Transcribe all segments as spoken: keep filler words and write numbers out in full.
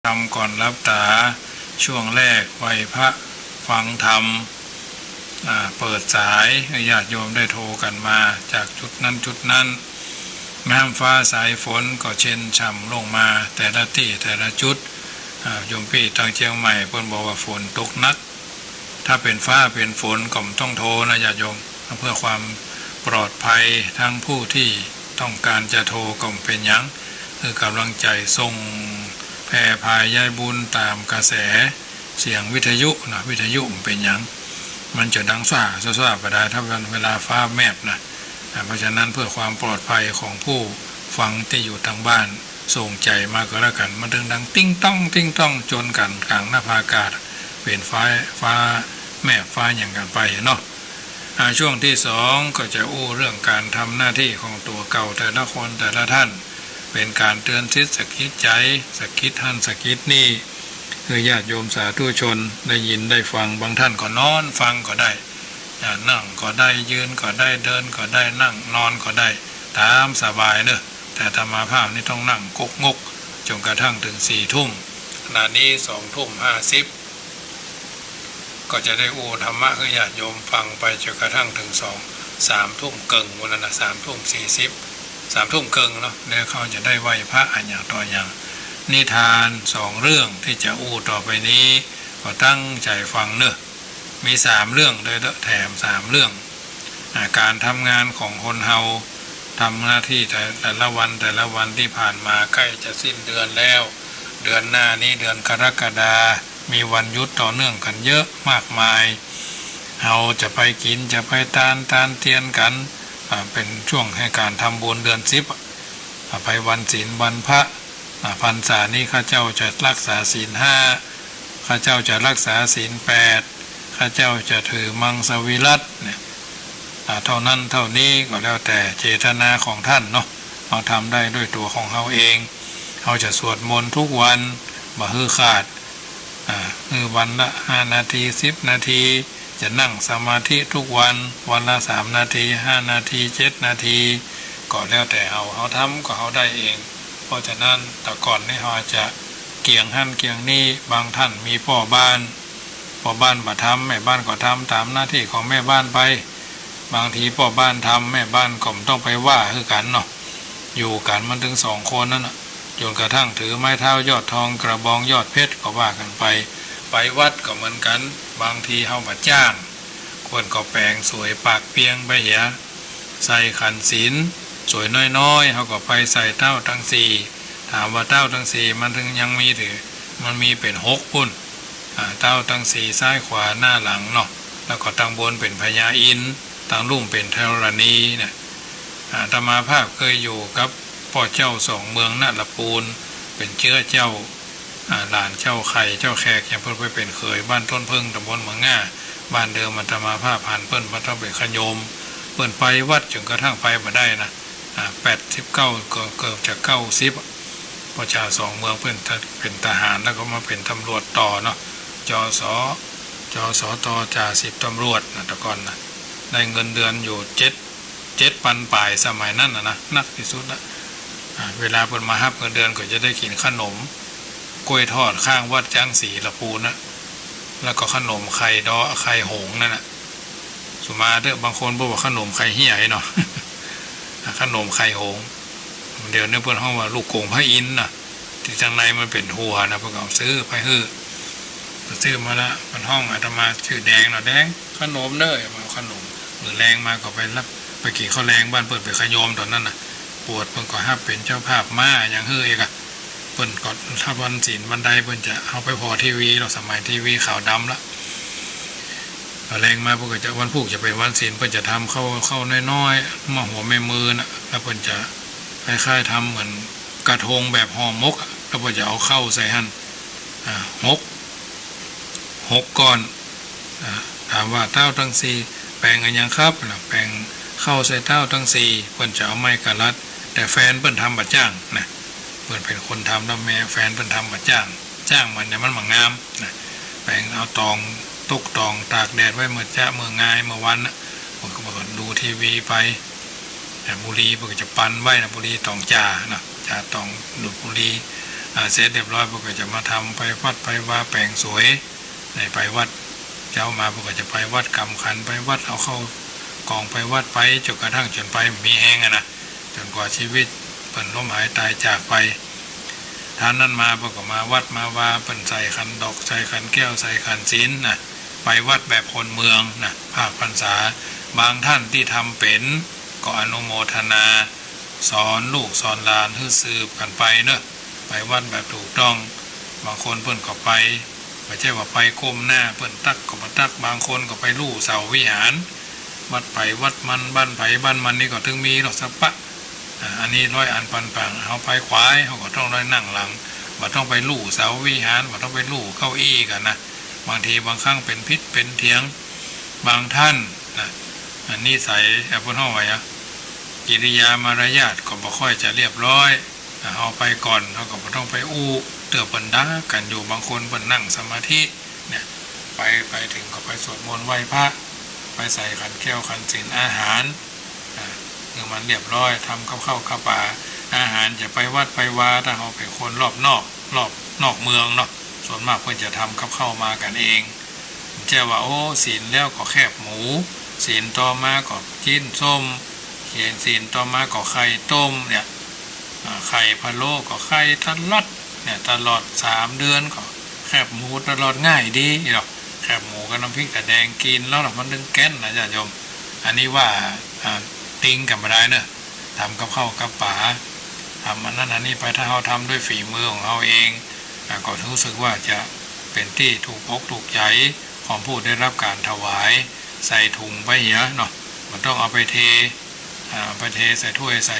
ธรรมก่อนหลับต๋า ช่วงแรกไหว้พระฟังธรรม อ่า เปิดสายให้ญาติโยมได้โทรกั๋นมาจากจุดนั้นจุดนั้น น้ำฟ้าสายฝนก็เช็นฉ่ำลงมาแต่ละตี้แต่ละจุด อ่า โยมปี้ตางเจียงใหม่เปิ้นบอกว่าฝนตกหนัก ถ้าเป๋นฟ้าเป๋นฝนก็บ่ต้องโทรนะญาติโยม เพื่อความปลอดภัยทั้งผู้ตี้ต้องก๋านจะโทรก็บ่เป๋นหยัง คือก๋ำลังใจ๋ส่งแผ่พายย้ายบุญต๋ามกระแสเสียงวิทยุนะ วิทยุบ่เป๋นหยัง มันจะดังสว่างสว่างบ่ได้ ถ้าเวลาฟ้าแมบนะ อ่า เพราะฉะนั้นเพื่อความปลอดภัยของผู้ฟังตี้อยู่ตางบ้าน ส่งใจ๋มาก็แล้วกั๋น มันตึงดังติ๊งต๊องติ๊งต๊องจ๋นกั๋นก๋างนภาอากาศ เป๋นฟ้า ฟ้าแมบฟ้าหยังกั๋นไปเนาะ อ่า ช่วงตี้สองก็จะอู้เรื่องก๋านทำหน้าตี้ของตั๋วเก่าแต่ละคนแต่ละต้าน เป๋นก๋านเตือนจิตสะกิดใจ๋ สะกิดหั้นสะกิดนี่ คือญาติโยมสาธุชนได้ยินได้ฟัง บางต้านก็นอนฟังก็ได้ อ่า นั่งก็ได้ ยืนก็ได้ เดินก็ได้ นั่งนอนก็ได้ ต๋ามสบายเนาะ แต่อาตมาภาพนี่ต้องนั่งก๊กงกจ๋นกระทั่งเถิงสี่ทุ่ม ขณะนี้สองทุ่มห้าสิบ ก็จะได้อู้ธรรมะหื้อญาติโยมฟังไปจ๋นกระทั่งเถิงสอง สามทุ่มเกิ่งวันนั้นนะ สามทุ่มสี่สิบ สามทุ่มเกิ่งเนาะ แล้วเขาจะได้ไหว้พระอะหยังต่อหยัง นิทานสองเรื่องตี้จะอู้ต่อไปนี้ ก็ตั้งใจ๋ฟังเนาะ มีสามเรื่องเลยเนาะ แถมสามเรื่อง อ่า ก๋านทำงานของคนเฮา ทำหน้าตี้แต่ แต่ละวันแต่ละวันตี้ผ่านมาใก้จะสิ้นเดือนแล้ว เดือนหน้านี้เดือนกรกฎา มีวันหยุดต่อเนื่องกั๋นเยอะมากมาย เฮาจะไปกิ๋น จะไปตาน ตานเตียนกั๋น อ่า เป๋นช่วงแห่งก๋านทำบุญเดือนสิบอะ อ่า ไปวันศีลวันพระ อ่า พรรษานี้ข้าเจ้าจะรักษาศีลห้า ข้าเจ้าจะรักษาศีลแปด ข้าเจ้าจะถือมังสวิรัติเนี่ย อ่า เท่านั้นเท่านี้ก็แล้วแต่เจตนาของต้านเนาะ เฮาทำได้ด้วยตั๋วของเฮาเอง เฮาจะสวดมนต์ทุกวัน บ่หื้อขาด อ่า หื้อวันละห้านาที สิบนาที จะนั่งสมาธิทุกวัน วันละสามนาที ห้านาที เจ็ดนาที ก็แล้วแต่เฮา เฮาทำก็เฮาได้เอง เพราะฉะนั้นแต่ก่อนนี้เฮาอาจจะเกี่ยงหั้นเกี่ยงนี่ บางต้านมีป้อบ้าน ป้อบ้านบ่ทำ แม่บ้านก็ทำต๋ามหน้าตี้ของแม่บ้านไป บางทีป้อบ้านทำ แม่บ้านก็บ่ต้องไปว่าหื้อกั๋นเนาะ อยู่กั๋นมันเถิงสองคนนั้นน่ะ จ๋นกระทั่งถือไม้เท้ายอดทอง กระบองยอดเพชรก็ว่ากั๋นไป ไปวัดก็เหมือนกั๋น บางทีเฮาบ่จ้าง เปิ้นก็แป๋งสวยปากเปียงไปเหีย ใส่ขันศีล สวยน้อยๆ เฮาก็ไปใส่เต้าตังสี่ ถามว่าเต้าตังสี่มันเถิงยังมีเตื้อ มันมีเป๋นหกปู้น อ่า เต้าตังสี่ ซ้ายขวาหน้าหลังเนาะ แล้วก็ตังบนเป๋นพญาอินทร์ ตังลุ่มเป๋นธรณีเนี่ย อาตมาภาพเคยอยู่กับป้อเจ้าสองเมืองนรปูร เป๋นเจื๊อเจ้า อ่า หลานเจ้าไข่ เจ้าแขก ยังเปิ้นไปเป๋นเขยบ้านต้นเผิ้ง ต๋ำบลเมืองง่า บ้านเดิมอาตมาภาพหันเปิ้นมาต้องเป๋นขะโยม เปิ้นไปวัดจ๋นกระทั่งไปบ่ได้นะ อ่า แปดสิบเก้า ก็เกือบจะเก้าสิบอะ ป้อเจ้าสองเมืองเปิ้นเป๋นทหาร แล้วก็มาเป๋นตำรวจต่อเนาะ จส จสต จ่าสิบตำรวจนะ แต่ก่อนนะ ได้เงินเดือนอยู่เจ็ด เจ็ดปันป๋าย สมัยนั้นน่ะนะ นักตี้สุดละ อ่า เวลาเปิ้นมาฮับเงินเดือนก็จะได้กิ๋นขนมกล้วยทอดข้างวัดจ๊างศรีละปูนน่ะ แล้วก็ขนมไข่ดอ ไข่หงส์นั่นน่ะ สุมาเต๊อะ บางคนบอกว่าขนมไข่เฮี้ยเนาะ อ่า ขนมไข่หงส์ เดี๋ยวนี้เปิ้นฮ้องว่าลูกกงพระอินทร์น่ะ ตี้ตังในมันเป๋นถั่วนะ เปิ้นก็เอาซื้อไปหื้อ ซื้อมาละ เปิ้นฮ้องอาตมาจื้อแดงเนาะ แดง ขนมเน่อ มาเอาขนม มื้อแลงมาก็ไปรับ ไปกิ๋นข้าวแลงบ้านเปิ้นเป๋นขะโยมต๋อนนั้นน่ะ ปวดเปิ้นก็ฮับเป๋นเจ้าภาพม้าหยังหื้ออีกอะ เปิ้นก็ถ้าวันศีลวันใดเปิ้นจะเอาไปผ่อทีวีเนาะ สมัยทีวีขาวดำละ พอแลงมาเปิ้นก็จะ วันพูกจะเป๋นวันศีล เปิ้นจะทำข้าว ข้าวน้อยๆ มาหัวแม่มือน่ะ แล้วเปิ้นจะคล้ายๆ ทำเหมือนกระทงแบบห่อหมกอะ แล้วเปิ้นจะเอาข้าวใส่หั้น อ่า หก หกก้อน อ่า ถามว่าเต้าตังสี่แป๋งอะหยังครับ นะ แป๋งข้าวใส่เต้าตังสี่ เปิ้นจะเอาไม้กะลัด แต่แฟนเปิ้นทำบ่จ้างนะ เปิ้นเป๋นคนทำ แล้วแม่แฟนเปิ้นทำบ่จ้าง จ้างมันเนี่ยมันบ่งามนะ แป๋งเอาตอง ตกตองตากแดดไว้เมื่อจ๊ะ เมื่องาย เมื่อวันน่ะ เปิ้นก็ เปิ้นก็ดูทีวีไป อ่า บุหรี่เปิ้นก็จะปันไว้นะ บุหรี่ตองจ่านะ จ่าตองดูดบุหรี่ เอ อ่า เสร็จเรียบร้อย เปิ้นก็จะมาทำไปวัดไปวาแป๋งสวย ในไปวัด เจ๊ามาเปิ้นก็จะไปวัดกำขัน ไปวัดเอาข้าวกล่องไปวัดไป จ๋นกระทั่งจ๋นไปบ่มีแฮงอะนะ จ๋นกว่าชีวิตเปิ้นล้มหายตายจากไป ต้านนั้นมาเปิ้นก็มาวัดมาวา เปิ้นใส่ขันดอก ใส่ขันแก้ว ใส่ขันศีลนะ ไปวัดแบบคนเมืองนะ ภาคพรรษา บางต้านตี้ทำเป๋นก็อนุโมทนา สอนลูกสอนหลานหื้อสืบกั๋นไปเนาะ ไปวัดแบบถูกต้อง บางคนเปิ้นก็ไป บ่ใจ้ว่าไปก้มหน้า เปิ้นตั๊กก็บ่ตั๊ก บางคนก็ไปลู่เสาวิหาร วัดใผวัดมัน บ้านใผบ้านมันนี่ก็เถิงมีหรอกสะปะ อ่า อันนี้ร้อยอันปันป่าง เฮาไปขวาย เฮาก็ต้องได้นั่งหลัง บ่ต้องไปลู่เสาวิหาร บ่ต้องไปลู่เก้าอี้กั๋นนะ บางทีบางครั้งเป๋นผิดเป๋นเถียง บางต้านนะ อันนิสัย อ่ะ เปิ้นฮ้องว่าหยัง กิริยามารยาทก็บ่ค่อยจะเรียบร้อย เฮาไปก่อน เฮาก็บ่ต้องไปอู้ เตื้อเปิ้นด่ากั๋นอยู่ บางคนเปิ้นนั่งสมาธิเนี่ย ไป ไปเถิงก็ไปสวดมนต์ไหว้พระ ไปใส่ขันแก้วขันศีลอาหาร อ่า หื้อมันเรียบร้อย ทำกับข้าวกับป๋า อาหารจะไปวัดไปวา ถ้าเฮาเป๋นคนรอบนอก รอบนอกเมืองเนาะ ส่วนมากเปิ้นจะทำกับข้าวมากั๋นเอง บ่ใจ้ว่า โอ้ ศีลแล้วก็แคบหมู ศีลต่อมาก็จิ๊นส้ม ศีล ศีลต่อมาก็ไข่ต้มเนี่ย อ่า ไข่พะโล้ก็ไข่ตะลอดเนี่ย ตลอดสามเดือนก็แคบหมูตลอด ง่ายดีเนาะ แคบหมูกับน้ำพริกตาแดงกิ๋นแล้วเนาะ มันเถิงแก่นนะญาติโยม อันนี้ว่า อ่า ติงกั๋นบ่ได้เนาะ ทำกับข้าวกับป๋า ทำอันนั้นอันนี้ไป ถ้าเฮาทำด้วยฝีมือของเฮาเอง อ่า ก็รู้สึกว่าจะเป๋นตี้ถูกอกถูกใจ๋ของผู้ได้รับก๋านถวาย ใส่ถุงไปเหียเนาะ บ่ต้องเอาไปเท อ่า ไปเทใส่ถ้วยใส่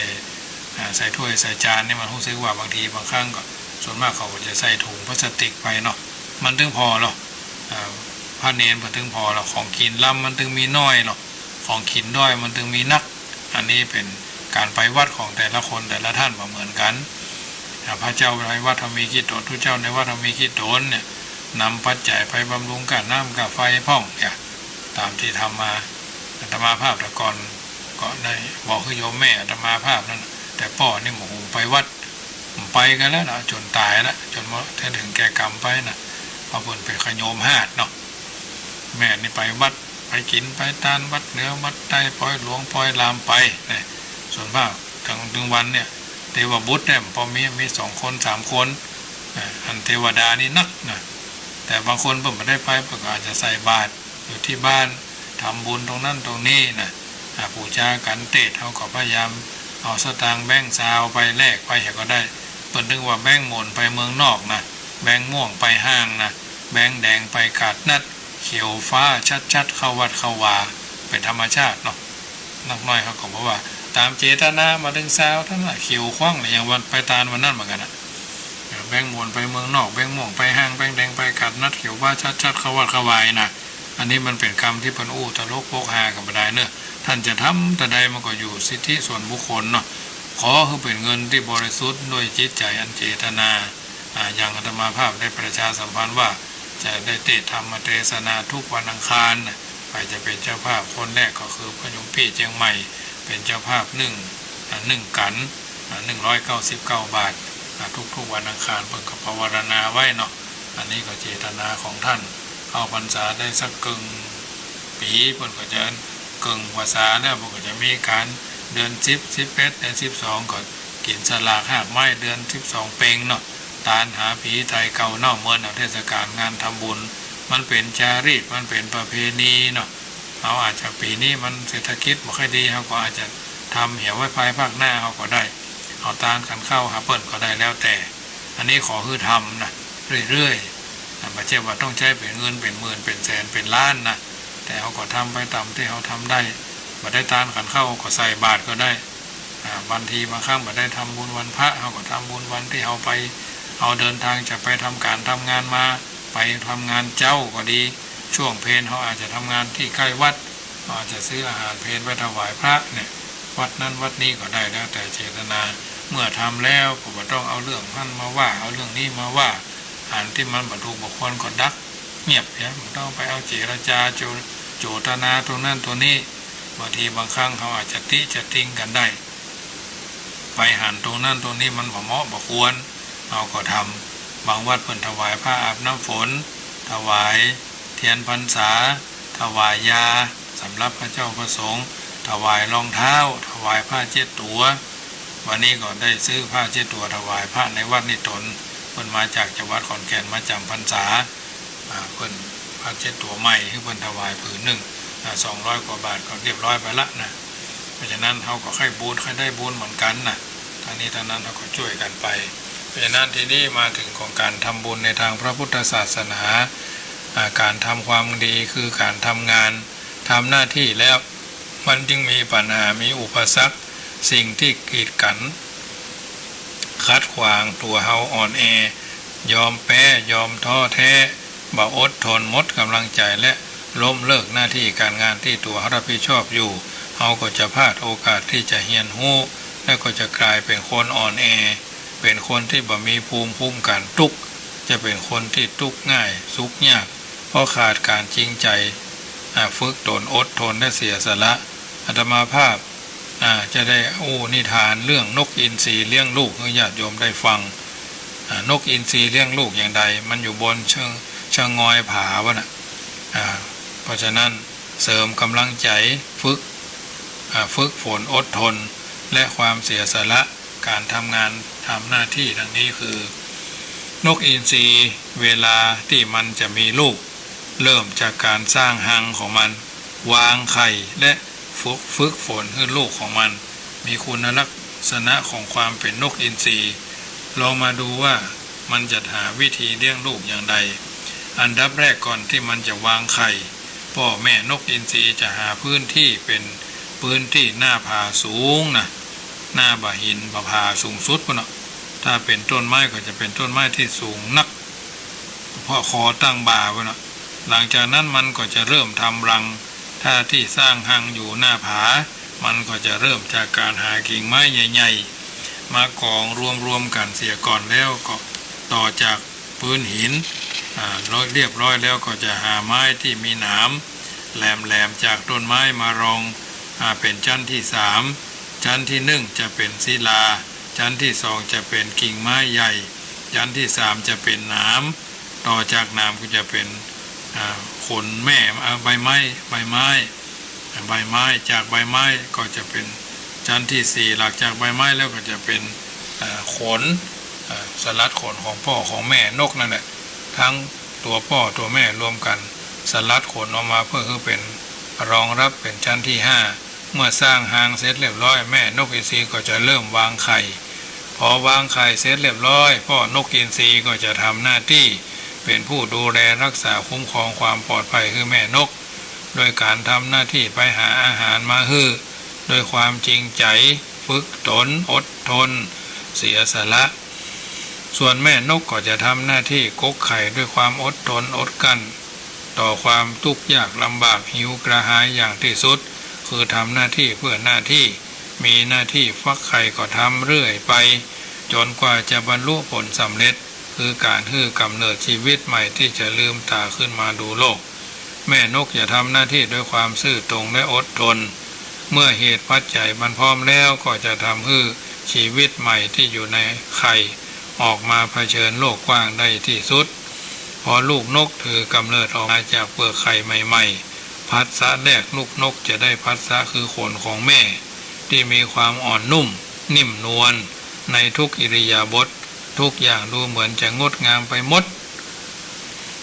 อ่า ใส่ถ้วยใส่จานนี่ มันรู้สึกว่าบางทีบางครั้งก็ ส่วนมากเขาก็จะใส่ถุงพลาสติกไปเนาะ มันเถิงผ่อเนาะ อ่า พระเณรเปิ้นเถิงผ่อเนาะ ของกิ๋นลำมันเถิงมีน้อยเนาะ ของกิ๋นด้อยมันเถิงมีนัก อันนี้เป๋นก๋านไปวัดของแต่ละคนแต่ละต้านบ่เหมือนกั๋น อ่า พระเจ้าในวัดเฮามีกี่ต๋น ตุ๊เจ้าในวัดเฮามีกี่ต๋นเนี่ย นำปัจจัยไปบำรุงก้าน้ำก้าไฟพ่องเนี่ย ต๋ามตี้ทำมา อาตมาภาพแต่ก่อนก็ได้บอกหื้อโยมแม่อาตมาภาพนั้น แต่ป้อนี่บ่ฮู้ไปวัด บ่ไปกั๋นแล้วนะ จ๋นต๋ายแล้ว จ๋นบ่ เถิงแก่กรรมไปนะ เพราะเปิ้นเป๋นขะโยมฮาดเนาะ แม่นี่ไปวัด ไปกิ๋นไปตาน วัดเหนือวัดใต้ ปอยหลวงปอยหลามไปเนี่ย ส่วนมากเถิง เถิงวันเนี่ย เทวบุตรเนี่ยบ่มี มีสองคนสามคน อ่า อันเทวดานี่นักนะ แต่บางคนเปิ้นบ่ได้ไป เปิ้นก็อาจจะใส่บาตรอยู่ตี้บ้าน ทำบุญตรงนั้นตรงนี้นะ อ่า ปู๋จากั๋นเตส เฮาก็พยายามเอาสตางค์แบงค์ซาวไปแลกไปเหียก็ได้ เปิ้นเถิงว่าแบงค์หม่นไปเมืองนอกนะ แบงค์ม่วงไปห้างนะ แบงค์แดงไปก๋าดนัด เขียวฟ้าชัดๆ เข้าวัดเข้าวา เป๋นธรรมชาติเนาะ นักน้อยเขาก็บอกว่า ต๋ามเจตนาบ่าเถิงซาว ต้านน่ะ เขียวควั้งเลย อย่างวันไปตานวันนั้นเหมือนกั๋นนะ แบงค์หม่นไปเมืองนอก แบงค์ม่วงไปห้าง แบงค์แดงไปก๋าดนัด เขียวฟ้าชัดๆ เข้าวัดเข้าวานะ อันนี้มันเป๋นกำตี้เปิ้นอู้ตลกโปกฮากั๋นบ่ได้เนาะ ต้านจะทำตะใดมันก็อยู่สิทธิส่วนบุคคลเนาะ ขอหื้อเป๋นเงินตี้บริสุทธิ์ด้วยจิตใจ๋อันเจตนา อ่า อย่างอาตมาภาพได้ประชาสัมพันธ์ว่า จะได้เตสน์ธรรมเตสนาทุกวันอังคารนะ ใผจะเป๋นเจ้าภาพ คนแรกก็คือพระโยมปี้เจียงใหม่ เป๋นเจ้าภาพนึ่ง อ่า นึ่งกั๋น อ่า หนึ่งร้อยเก้าสิบเก้าบาท อ่า ทุกๆ วันอังคาร เปิ้นก็ปวารณาไว้เนาะ อันนี้ก็เจตนาของต้าน เข้าพรรษาได้สักเกิ่งปี๋ เปิ้นก็จะเกิ่งพรรษาแล้ว เปิ้นก็จะมีก๋านเดือนสิบ สิบเอ็ด เดือนสิบสอง ก็กิ๋นสลากฮากไม้ เดือนสิบสองเป็งเนาะ ตานหาผีไถ่เก่าเน่าเมิน เอาเทศกาลงานทำบุญ มันเป๋นจารีต มันเป๋นประเพณีเนาะ เฮาอาจจะปี๋นี้มันเศรษฐกิจบ่ค่อยดี เฮาก็อาจจะทำเหียไว้ภายภาคหน้าเฮาก็ได้ เอาตานขันข้าวหาเปิ้นก็ได้ แล้วแต่ อันนี้ขอหื้อทำนะ เรื่อยๆ นะ บ่ใจ้ว่าต้องใจ๊เป๋นเงินเป๋นหมื่นเป๋นแสนเป๋นล้านนะ แต่เฮาก็ทำไปต๋ามตี้เฮาทำได้ บ่ได้ตานขันข้าวก็ใส่บาตรก็ได้ อ่า บางทีบางครั้งบ่ได้ทำบุญวันพระ เฮาก็ทำบุญวันตี้เฮาไปเอาเดินทางจะไปทำก๋านทำงานมา ไปทำงานเจ๊าก็ดี ช่วงเพลเฮาอาจจะทำงานตี้ใก้วัด เฮาอาจจะซื้ออาหารเพลไปถวายพระเนี่ย วัดนั้นวัดนี้ก็ได้ แล้วแต่เจตนา เมื่อทำแล้วก็บ่ต้องเอาเรื่องนั้นมาว่า เอาเรื่องนี้มาว่า อันตี้มันบ่ถูกบ่ควรก็ดักเงียบเหีย บ่ต้องไปเอาเจรจาโจ โจตนาตรงนั้นตรงนี้ บางทีบางครั้งเฮาอาจจะติจะติงกั๋นได้ ไปหันตรงนั้นตรงนี้มันบ่เหมาะบ่ควร เฮาก็ทำ บางวัดเปิ้นถวายผ้าอาบน้ำฝน ถวายเตียนพรรษา ถวายยาสำหรับพระเจ้าพระสงฆ์ ถวายรองเท้า ถวายผ้าเช็ดตั๋ว วันนี้ก็ได้ซื้อผ้าเช็ดตั๋วถวายพระในวัดนี่ต๋น เปิ้นมาจากจังหวัดขอนแก่นมาจ๋ำพรรษา อ่า เปิ้นผ้าเช็ดตั๋วใหม่หื้อเปิ้นถวายผืนนึ่ง อ่า สองร้อยกว่าบาทก็เรียบร้อยไปละนะ เพราะฉะนั้นเฮาก็ใค่บุญ ใค่ได้บุญเหมือนกั๋นนะ ทั้งนี้ทั้งนั้นเฮาก็จ้วยกั๋นไป เพราะฉะนั้นทีนี้มาเถิงของก๋านทำบุญในตางพระพุทธศาสนา อ่า ก๋านทำความดีคือก๋านทำงาน ทำหน้าตี้แล้ว มันจึงมีปัญหา มีอุปสรรค สิ่งตี้กีดกั๋น ขัดขวางตั๋วเฮาอ่อนแอ ยอมแป๊ ยอมท้อแท้ บ่อดทน หมดก๋ำลังใจ๋ และล้มเลิกหน้าตี้ก๋านงานตี้ตั๋วเฮารับผิดชอบอยู่ เฮาก็จะพลาดโอกาสตี้จะเฮียนฮู้ และก็จะก๋ายเป๋นคนอ่อนแอ เป๋นคนตี้บ่มีภูมิคุ้มกั๋น ตุ๊กข์ จะเป๋นคนตี้ตุ๊กข์ง่าย สุขยาก เพราะขาดก๋านจริงใจ๋ อ่า ฝึกต๋น อดทน และเสียสละ อาตมาภาพ อ่า จะได้อู้นิทานเรื่องนกอินทรีเลี้ยงลูกหื้อญาติโยมได้ฟัง อ่า นกอินทรีเลี้ยงลูกอย่างใด มันอยู่บนเชิง เชิงงอยผาว่ะนะ อ่า เพราะฉะนั้นเสริมก๋ำลังใจ๋ ฝึก อ่า ฝึกฝนอดทน และความเสียสละ ก๋านทำงานทำหน้าตี้ดังนี้คือ นกอินทรีเวลาตี้มันจะมีลูก เริ่มจากก๋านสร้างรังของมัน วางไข่ และฝึก ฝึกฝนหื้อลูกของมัน มีคุณลักษณะของความเป๋นนกอินทรี ลองมาดูว่ามันจะหาวิธีเลี้ยงลูกอย่างใด อันดับแรกก่อนตี้มันจะวางไข่ ป้อแม่นกอินทรีจะหาพื้นตี้เป๋นพื้นตี้หน้าผาสูงนะ หน้าบ่าหินบ่าผาสูงสุดปู้นเนาะ ถ้าเป๋นต้นไม้ก็จะเป๋นต้นไม้ตี้สูงนัก พอคอตั้งบ่าปู้นเนาะ หลังจากนั้นมันก็จะเริ่มทำรัง ถ้าตี้สร้างรังอยู่หน้าผา มันก็จะเริ่มจากก๋านหากิ่งไม้ใหญ่ๆ มากองรวมๆ กั๋นเสียก่อน แล้วก็ต่อจากพื้นหิน อ่า เรียบร้อยแล้วก็จะหาไม้ตี้มีหนามแหลมๆ จากต้นไม้มารอง อ่า เป๋นชั้นตี้สาม ชั้นตี้นึ่งจะเป๋นศิลา ชั้นตี้สองจะเป๋นกิ่งไม้ใหญ่ ชั้นตี้สามจะเป๋นหนาม ต่อจากหนามก็จะเป๋น อ่า ขนแม่ อ่า ใบไม้ ใบไม้ ใบไม้ จากใบไม้ก็จะเป๋นชั้นตี้สี่ หลังจากใบไม้แล้วก็จะเป๋น อ่า ขน อ่า สลัดขนของป้อของแม่นกนั่นแหละ ทั้งตั๋วป้อตั๋วแม่รวมกั๋น สลัดขนออกมาเพื่อหื้อเป๋นรองรับเป๋นชั้นตี้ห้า เมื่อสร้างรังเสร็จเรียบร้อย แม่นกอินทรีก็จะเริ่มวางไข่ พอวางไข่เสร็จเรียบร้อย ป้อนกอินทรีก็จะทำหน้าตี้เป๋นผู้ดูแลรักษาคุ้มครองความปลอดภัยหื้อแม่นก โดยก๋านทำหน้าตี้ไปหาอาหารมาหื้อ โดยความจริงใจ๋ ฝึกต๋น อดทน เสียสละ ส่วนแม่นกก็จะทำหน้าตี้กกไข่ด้วยความอดทนอดกลั้น ต่อความตุ๊กข์ยากลำบากหิวกระหายอย่างตี้สุด คือทำหน้าตี้เพื่อหน้าตี้ มีหน้าตี้ฟักไข่ก็ทำเรื่อยไป จ๋นกว่าจะบรรลุผลสำเร็จ คือก๋านหื้อก๋ำเนิดจีวิตใหม่ตี้จะลืมต๋าขึ้นมาดูโลก แม่นกจะทำหน้าตี้ด้วยความซื่อตรงและอดทน เมื่อเหตุปัจจัยมันพร้อมแล้วก็จะทำหื้อจีวิตใหม่ตี้อยู่ในไข่ออกมาเผชิญโลกกว้างได้ตี้สุด พอลูกนกถือก๋ำเนิดออกมาจากเปลือกไข่ใหม่ๆ ผัสสะแรกลูกนกจะได้ผัสสะคือขนของแม่ ตี้มีความอ่อนนุ่ม นิ่มนวล ในทุกอิริยาบถ ทุกอย่างดูเหมือนจะงดงามไปหมด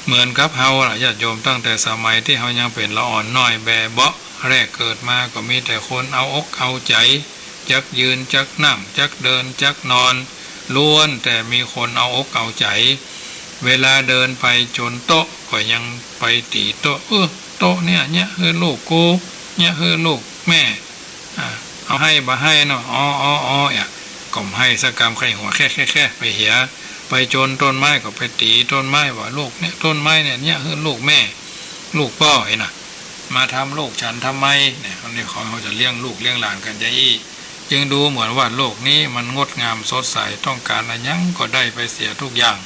เหมือนกับเฮาล่ะญาติโยม ตั้งแต่สมัยตี้เฮายังเป๋นละอ่อนน้อยแบเบาะ แรกเกิดมาก็มีแต่คนเอาอกเอาใจ๋ จักยืนจักนั่ง จักเดินจักนอน ล้วนแต่มีคนเอาอกเอาใจ๋ เวลาเดินไปจ๋นโต๊ะก็ยังไปตี๋โต๊ะ เออ โต๊ะเนี่ย เยียะหื้อลูกกู เยียะหื้อลูกแม่ อ่า เอาหื้อบ่หื้อเนาะ อ๋อ อ๋อ อ๋อ เยียะ ก็บ่หื้อสักกำ ใค่หัวแค่ แค่ แค่ ไปเหีย ไปจ๋นต้นไม้ก็ไปตี๋ต้นไม้ว่า ลูกเนี่ย ต้นไม้เนี่ย เยียะหื้อลูกแม่ ลูกป้อ เหียนะ มาทำลูกฉันทำไมเนี่ย อันนี้ของเฮาจะเลี้ยงลูกเลี้ยงหลานกั๋นจะอี้ จึงดูเหมือนว่าโลกนี้มันงดงามสดใส ต้องก๋านอะหยังก็ได้ไปเสียทุกอย่าง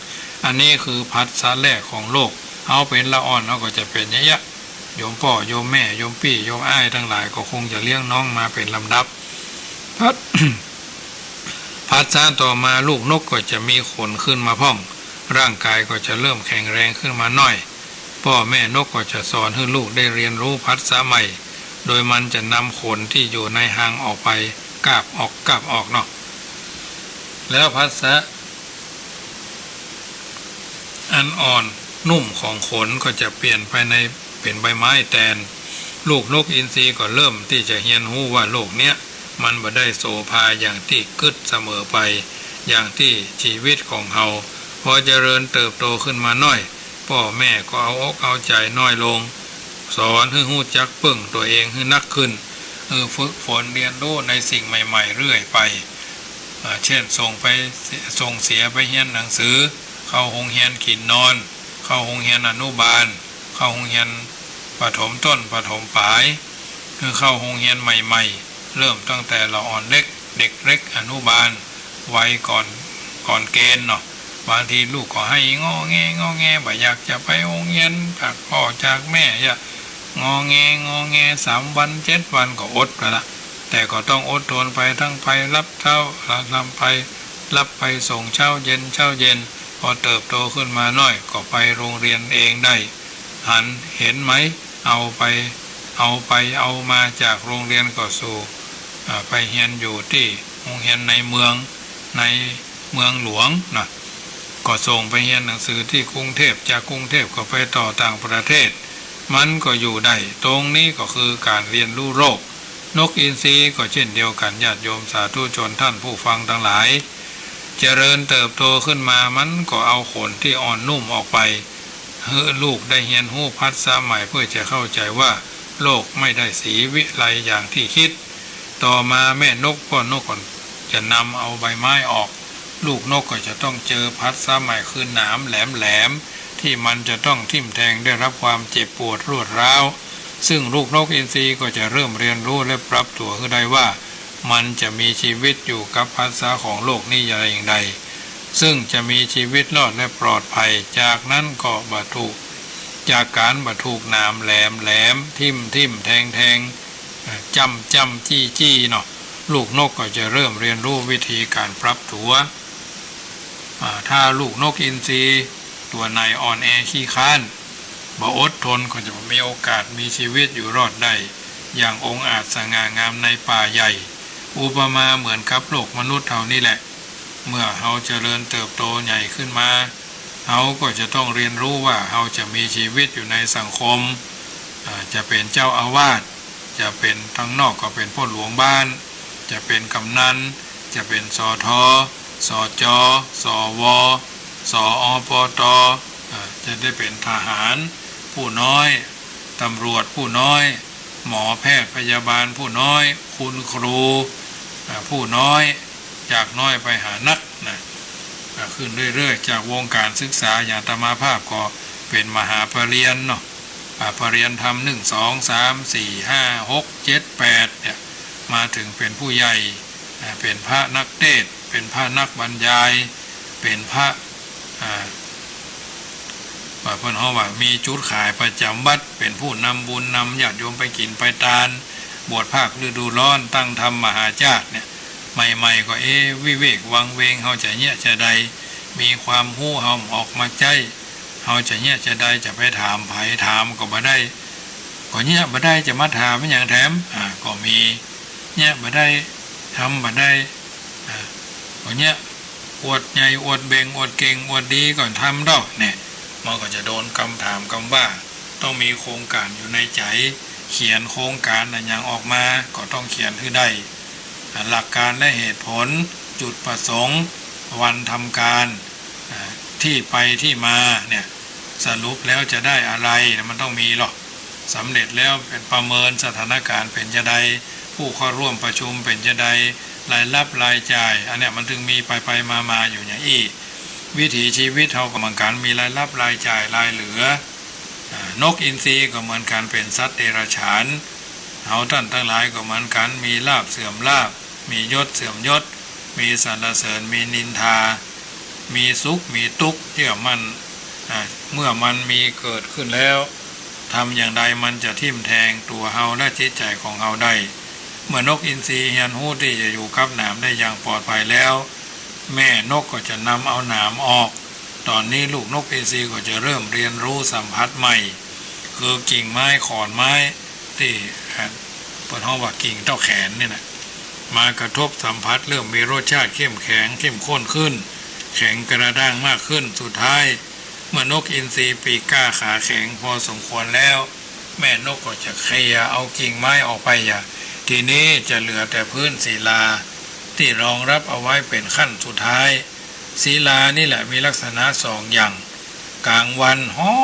อันนี้คือผัสสะแรกของโลก เฮาเป๋นละอ่อนเฮาก็จะเป๋นอย่างเยียะ โยมป้อ โยมแม่ โยมปี้ โยมอ้ายตังหลายก็คงจะเลี้ยงน้องมาเป๋นลำดับ ผัส- ผัสสะต่อมาลูกนกก็จะมีขนขึ้นมาพ่อง ร่างกายก็จะเริ่มแข็งแรงขึ้นมาหน้อย ป้อแม่นกก็จะสอนหื้อลูกได้เรียนรู้ผัสสะใหม่ โดยมันจะนำขนตี้อยู่ในฮางออกไป กาบออก กาบออกเนาะ แล้วผัสสะ อันอ่อนนุ่มของขนก็จะเปลี่ยนไปใน เป๋นใบไม้แตน ลูกนกอินทรีก็เริ่มตี้จะเฮียนฮู้ว่าโลกเนี้ย มันบ่ได้โสภาอย่างตี้กึ๊ดเสมอไป อย่างตี้จีวิตของเฮา พอเจริญเติบโตขึ้นมาหน้อย ป้อแม่ก็เอาอกเอาใจ๋น้อยลง สอนหื้อฮู้จักเปิ้งตั๋วเองหื้อนักขึ้น หื้อฝึกฝนเรียนฮู้ในสิ่งใหม่ๆ เรื่อยไป อ่า เจ้น ส่งไป ส่งเสียไปเฮียนหนังสือ เข้าโฮงเฮียนขินนอน เข้าโฮงเฮียนอนุบาล เข้าโฮงเฮียนประถมต้น ประถมป๋าย หื้อเข้าโฮงเฮียนใหม่ๆ เริ่มตั้งแต่ละอ่อนเล็ก เด็กเล็กอนุบาล วัยก่อน ก่อนเกณฑ์เนาะ บางทีลูกก็ไห้งอแงงอแง บ่อยากจะไปโฮงเฮียน จากป้อจากแม่ อย่างอแงงอแง สามวันเจ็ดวันก็อดไปละ แต่ก็ต้องอดทนไป ทั้งไปฮับเช้า ฮับไป ฮับไปส่งเช้าเย็น เช้าเย็น พอเติบโตขึ้นมาหน้อย ก็ไปโฮงเฮียนเองได้ หัน เห็นไหม เอาไป เอาไปเอามาจากโฮงเฮียนก็สู่ อ่า ไปเฮียนอยู่ตี้โฮงเฮียนในเมือง ในเมืองหลวงนะ ก็ส่งไปเฮียนหนังสือตี้กรุงเทพฯ จากกรุงเทพฯก็ไปต่อต่างประเทศ มันก็อยู่ได้ ตรงนี้ก็คือก๋านเฮียนฮู้โลก นกอินทรีก็เจ้นเดียวกั๋น ญาติโยมสาธุชนท่านผู้ฟังตังหลาย เจริญเติบโตขึ้นมา มันก็เอาขนตี้อ่อนนุ่มออกไป หื้อลูกได้เฮียนฮู้ผัสสะใหม่ เปื้อจะเข้าใจ๋ว่าโลกไม่ได้ศรีวิไลอย่างตี้กึ๊ด ต่อมาแม่นกป้อนกก็จะนำเอาใบไม้ออก ลูกนกก็จะต้องเจอผัสสะใหม่ คือหนามแหลมๆ ตี้มันจะต้องทิ่มแทง ได้ฮับความเจ็บปวดรวดร้าว ซึ่งลูกนกอินทรีก็จะเริ่มเฮียนฮู้และปรับตั๋วหื้อได้ว่า มันจะมีจีวิตอยู่กับผัสสะของโลกนี้อย่างใด ซึ่งจะมีจีวิตรอดและปลอดภัย จากนั้นก็บ่ถูก จากก๋านบ่ถูกหนามแหลมๆ ทิ่มๆ แทงๆ อ่า จ้ำๆ จี้ๆ เนาะ ลูกนกก็จะเริ่มเฮียนฮู้วิธีก๋านปรับตั๋ว อ่า ถ้าลูกนกอินทรีตั๋วไหนอ่อนแอขี้คร้าน บ่อดทน ก็จะบ่มีโอกาสมีจีวิตอยู่รอดได้ อย่างองอาจสง่างามในป่าใหญ่ อุปมาเหมือนกับโลกมนุษย์เฮานี่แหละ เมื่อเฮาเจริญเติบโตใหญ่ขึ้นมา เฮาก็จะต้องเฮียนฮู้ว่าเฮาจะมีจีวิตอยู่ในสังคม อ่า จะเป๋นเจ้าอาวาส จะเป๋นตังนอกก็เป๋นป้อหลวงบ้าน จะเป๋นก๋ำนัน จะเป๋น สท สจ สว สอปต อ่า จะได้เป๋นทหารผู้น้อย ตำรวจผู้น้อย หมอแพทย์พยาบาลผู้น้อย คุณครู อ่า ผู้น้อย จากน้อยไปหานักนะ อ่า ขึ้นเรื่อยๆ จากวงก๋านศึกษาอย่างอาตมาภาพก็เป๋นมหาปริญญาเนาะ อ่า ปริญญาธรรม หนึ่ง สอง สาม สี่ ห้า หก เจ็ด แปด เนี่ย มาเถิงเป๋นผู้ใหญ่ อ่า เป๋นพระนักเตสน์ เป๋นพระนักบรรยาย เป๋นพระ อ่า ว่าเปิ้นฮ้องว่ามีจุดขายประจ๋ำวัด เป๋นผู้นำบุญนำญาติโยมไปกิ๋นไปตาน บวชภาคฤดูร้อน ตั้งธรรมมหาชาติเนี่ย ใหม่ๆ ก็ เอ๊ะ วิเวกวังเวง เฮาจะเยียะจะใด มีความฮู้เฮาออกมาใจ๊ เฮาจะเยียะจะใด จะไปถามใผ ถามก็บ่ได้ ก็เยียะบ่ได้ จะมาถามหยังแถม อ่า ก็มี เยียะบ่ได้ ทำบ่ได้ อ่า ก็เยียะ อวดใหญ่ อวดเบ่ง อวดเก่ง อวดดี ก็ทำเต้า เนี่ย มันก็จะโดนกำถามกำว่า ต้องมีโครงก๋านอยู่ในใจ๋ เขียนโครงก๋านอะหยังออกมา ก็ต้องเขียนหื้อได้ อ่า หลักการและเหตุผล จุดประสงค์ วันทำการ อ่า ที่ไปที่มา เนี่ย สรุปแล้วจะได้อะไร มันต้องมีหรอก สำเร็จแล้วเป๋นประเมินสถานการณ์เป๋นจะใด ผู้เข้าร่วมประชุมเป๋นจะใด รายรับรายจ่าย อันเนี้ยมันถึงมีไปไปมามาอยู่อย่างอี้ วิถีชีวิตเฮาก็เหมือนกั๋น มีรายรับรายจ่ายรายเหลือ อ่า นกอินทรีก็เหมือนกั๋น เป๋นสัตว์เดรัจฉาน เฮาต้านตังหลายก็เหมือนกั๋น มีลาภเสื่อมลาภ มียศเสื่อมยศ มีสรรเสริญ มีนินทา มีสุข มีตุ๊กข์ เยื่อมัน อ่า เมื่อมันมีเกิดขึ้นแล้ว ทำอย่างใดมันจะทิ่มแทงตั๋วเฮาและจิตใจ๋ของเฮาได้ เมื่อนกอินทรีเฮียนฮู้ตี้จะอยู่กับหนามได้อย่างปลอดภัยแล้ว แม่นกก็จะนำเอาหนามออก ต๋อนนี้ลูกนกอินทรีก็จะเริ่มเรียนรู้สัมผัสใหม่ คือกิ่งไม้ขอนไม้ตี้ เอ่อ เปิ้นฮ้องว่ากิ่งเต้าแขนนี่นะ มากระทบสัมผัสเริ่มมีรสชาติเข้มแข็งเข้มข้นขึ้น แข็งกระด้างมากขึ้น สุดท้าย เมื่อนกอินทรีปีกกล้าขาแข็งพอสมควรแล้ว แม่นกก็จะเคลียร์เอากิ่งไม้ออกไปอย่า ทีนี้จะเหลือแต่พื้นศิลาตี้รองรับเอาไว้เป๋นขั้นสุดท้าย ศิลานี่แหละมีลักษณะสองอย่าง ก๋างวันฮ้อ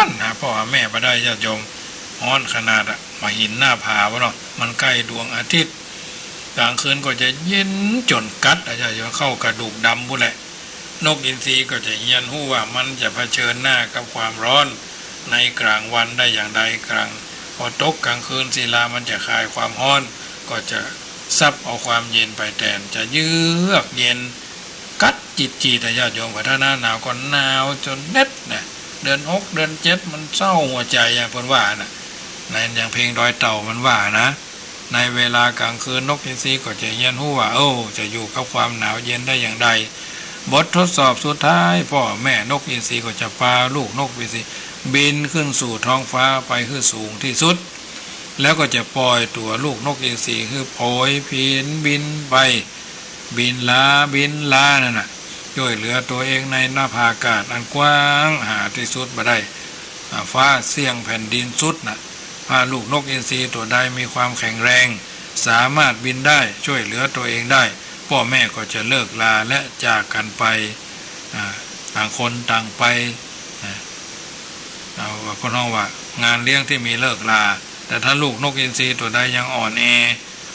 นหาพ่อหาแม่บ่ได้ญาติโยม ฮ้อนขนาดอะ บ่าหินหน้าผาบ่เนาะ มันใก้ดวงอาทิตย์ ก๋างคืนก็จะเย็นจ๋นกั๊ดอะญาติโยม เข้ากระดูกดำปู้นแหละ นกอินทรีก็จะเฮียนฮู้ว่ามันจะเผชิญหน้ากับความฮ้อนในก๋างวันได้อย่างใด ก๋าง พอตกก๋างคืนศิลามันจะคายความฮ้อน ก็จะซับเอาความเย็นไปแตน จะเยือกเย็นกั๊ดจิดๆ อะญาติโยม ถ้าหน้าหนาวก็หนาวจ๋นเน็ดนะ เดือนหกเดือนเจ็ดมันเศร้าหัวใจ๋อะ เปิ้นว่านะ ในอย่างเพลงดอยเต่ามันว่านะ ในเวลาก๋างคืนนกอินทรีก็จะเฮียนฮู้ว่า โอ้ จะอยู่กับความหนาวเย็นได้อย่างใด บททดสอบสุดท้าย พ่อแม่นกอินทรีก็จะปาลูกนกอินทรีบินขึ้นสู่ท้องฟ้าไปหื้อสูงตี้สุด แล้วก็จะป่อยตั๋วลูกนกอินทรีหื้อโผยผินบินไป บินลาบินลานั่นน่ะ จ้วยเหลือตั๋วเองในนภาอากาศอันกว้างหาตี้สุดบ่ได้ อ่า ฟ้าเสี้ยงแผ่นดินสุดน่ะ ถ้าลูกนกอินทรีตั๋วใดมีความแข็งแรง สามารถบินได้ จ้วยเหลือตั๋วเองได้ พ่อแม่ก็จะเลิกลาและจากกั๋นไป อ่า ต่างคนต่างไป อ่า เอาว่า เปิ้นฮ้องว่างานเลี้ยงตี้มีเลิกลา แต่ถ้าลูกนกอินทรีตั๋วใดยังอ่อนแอ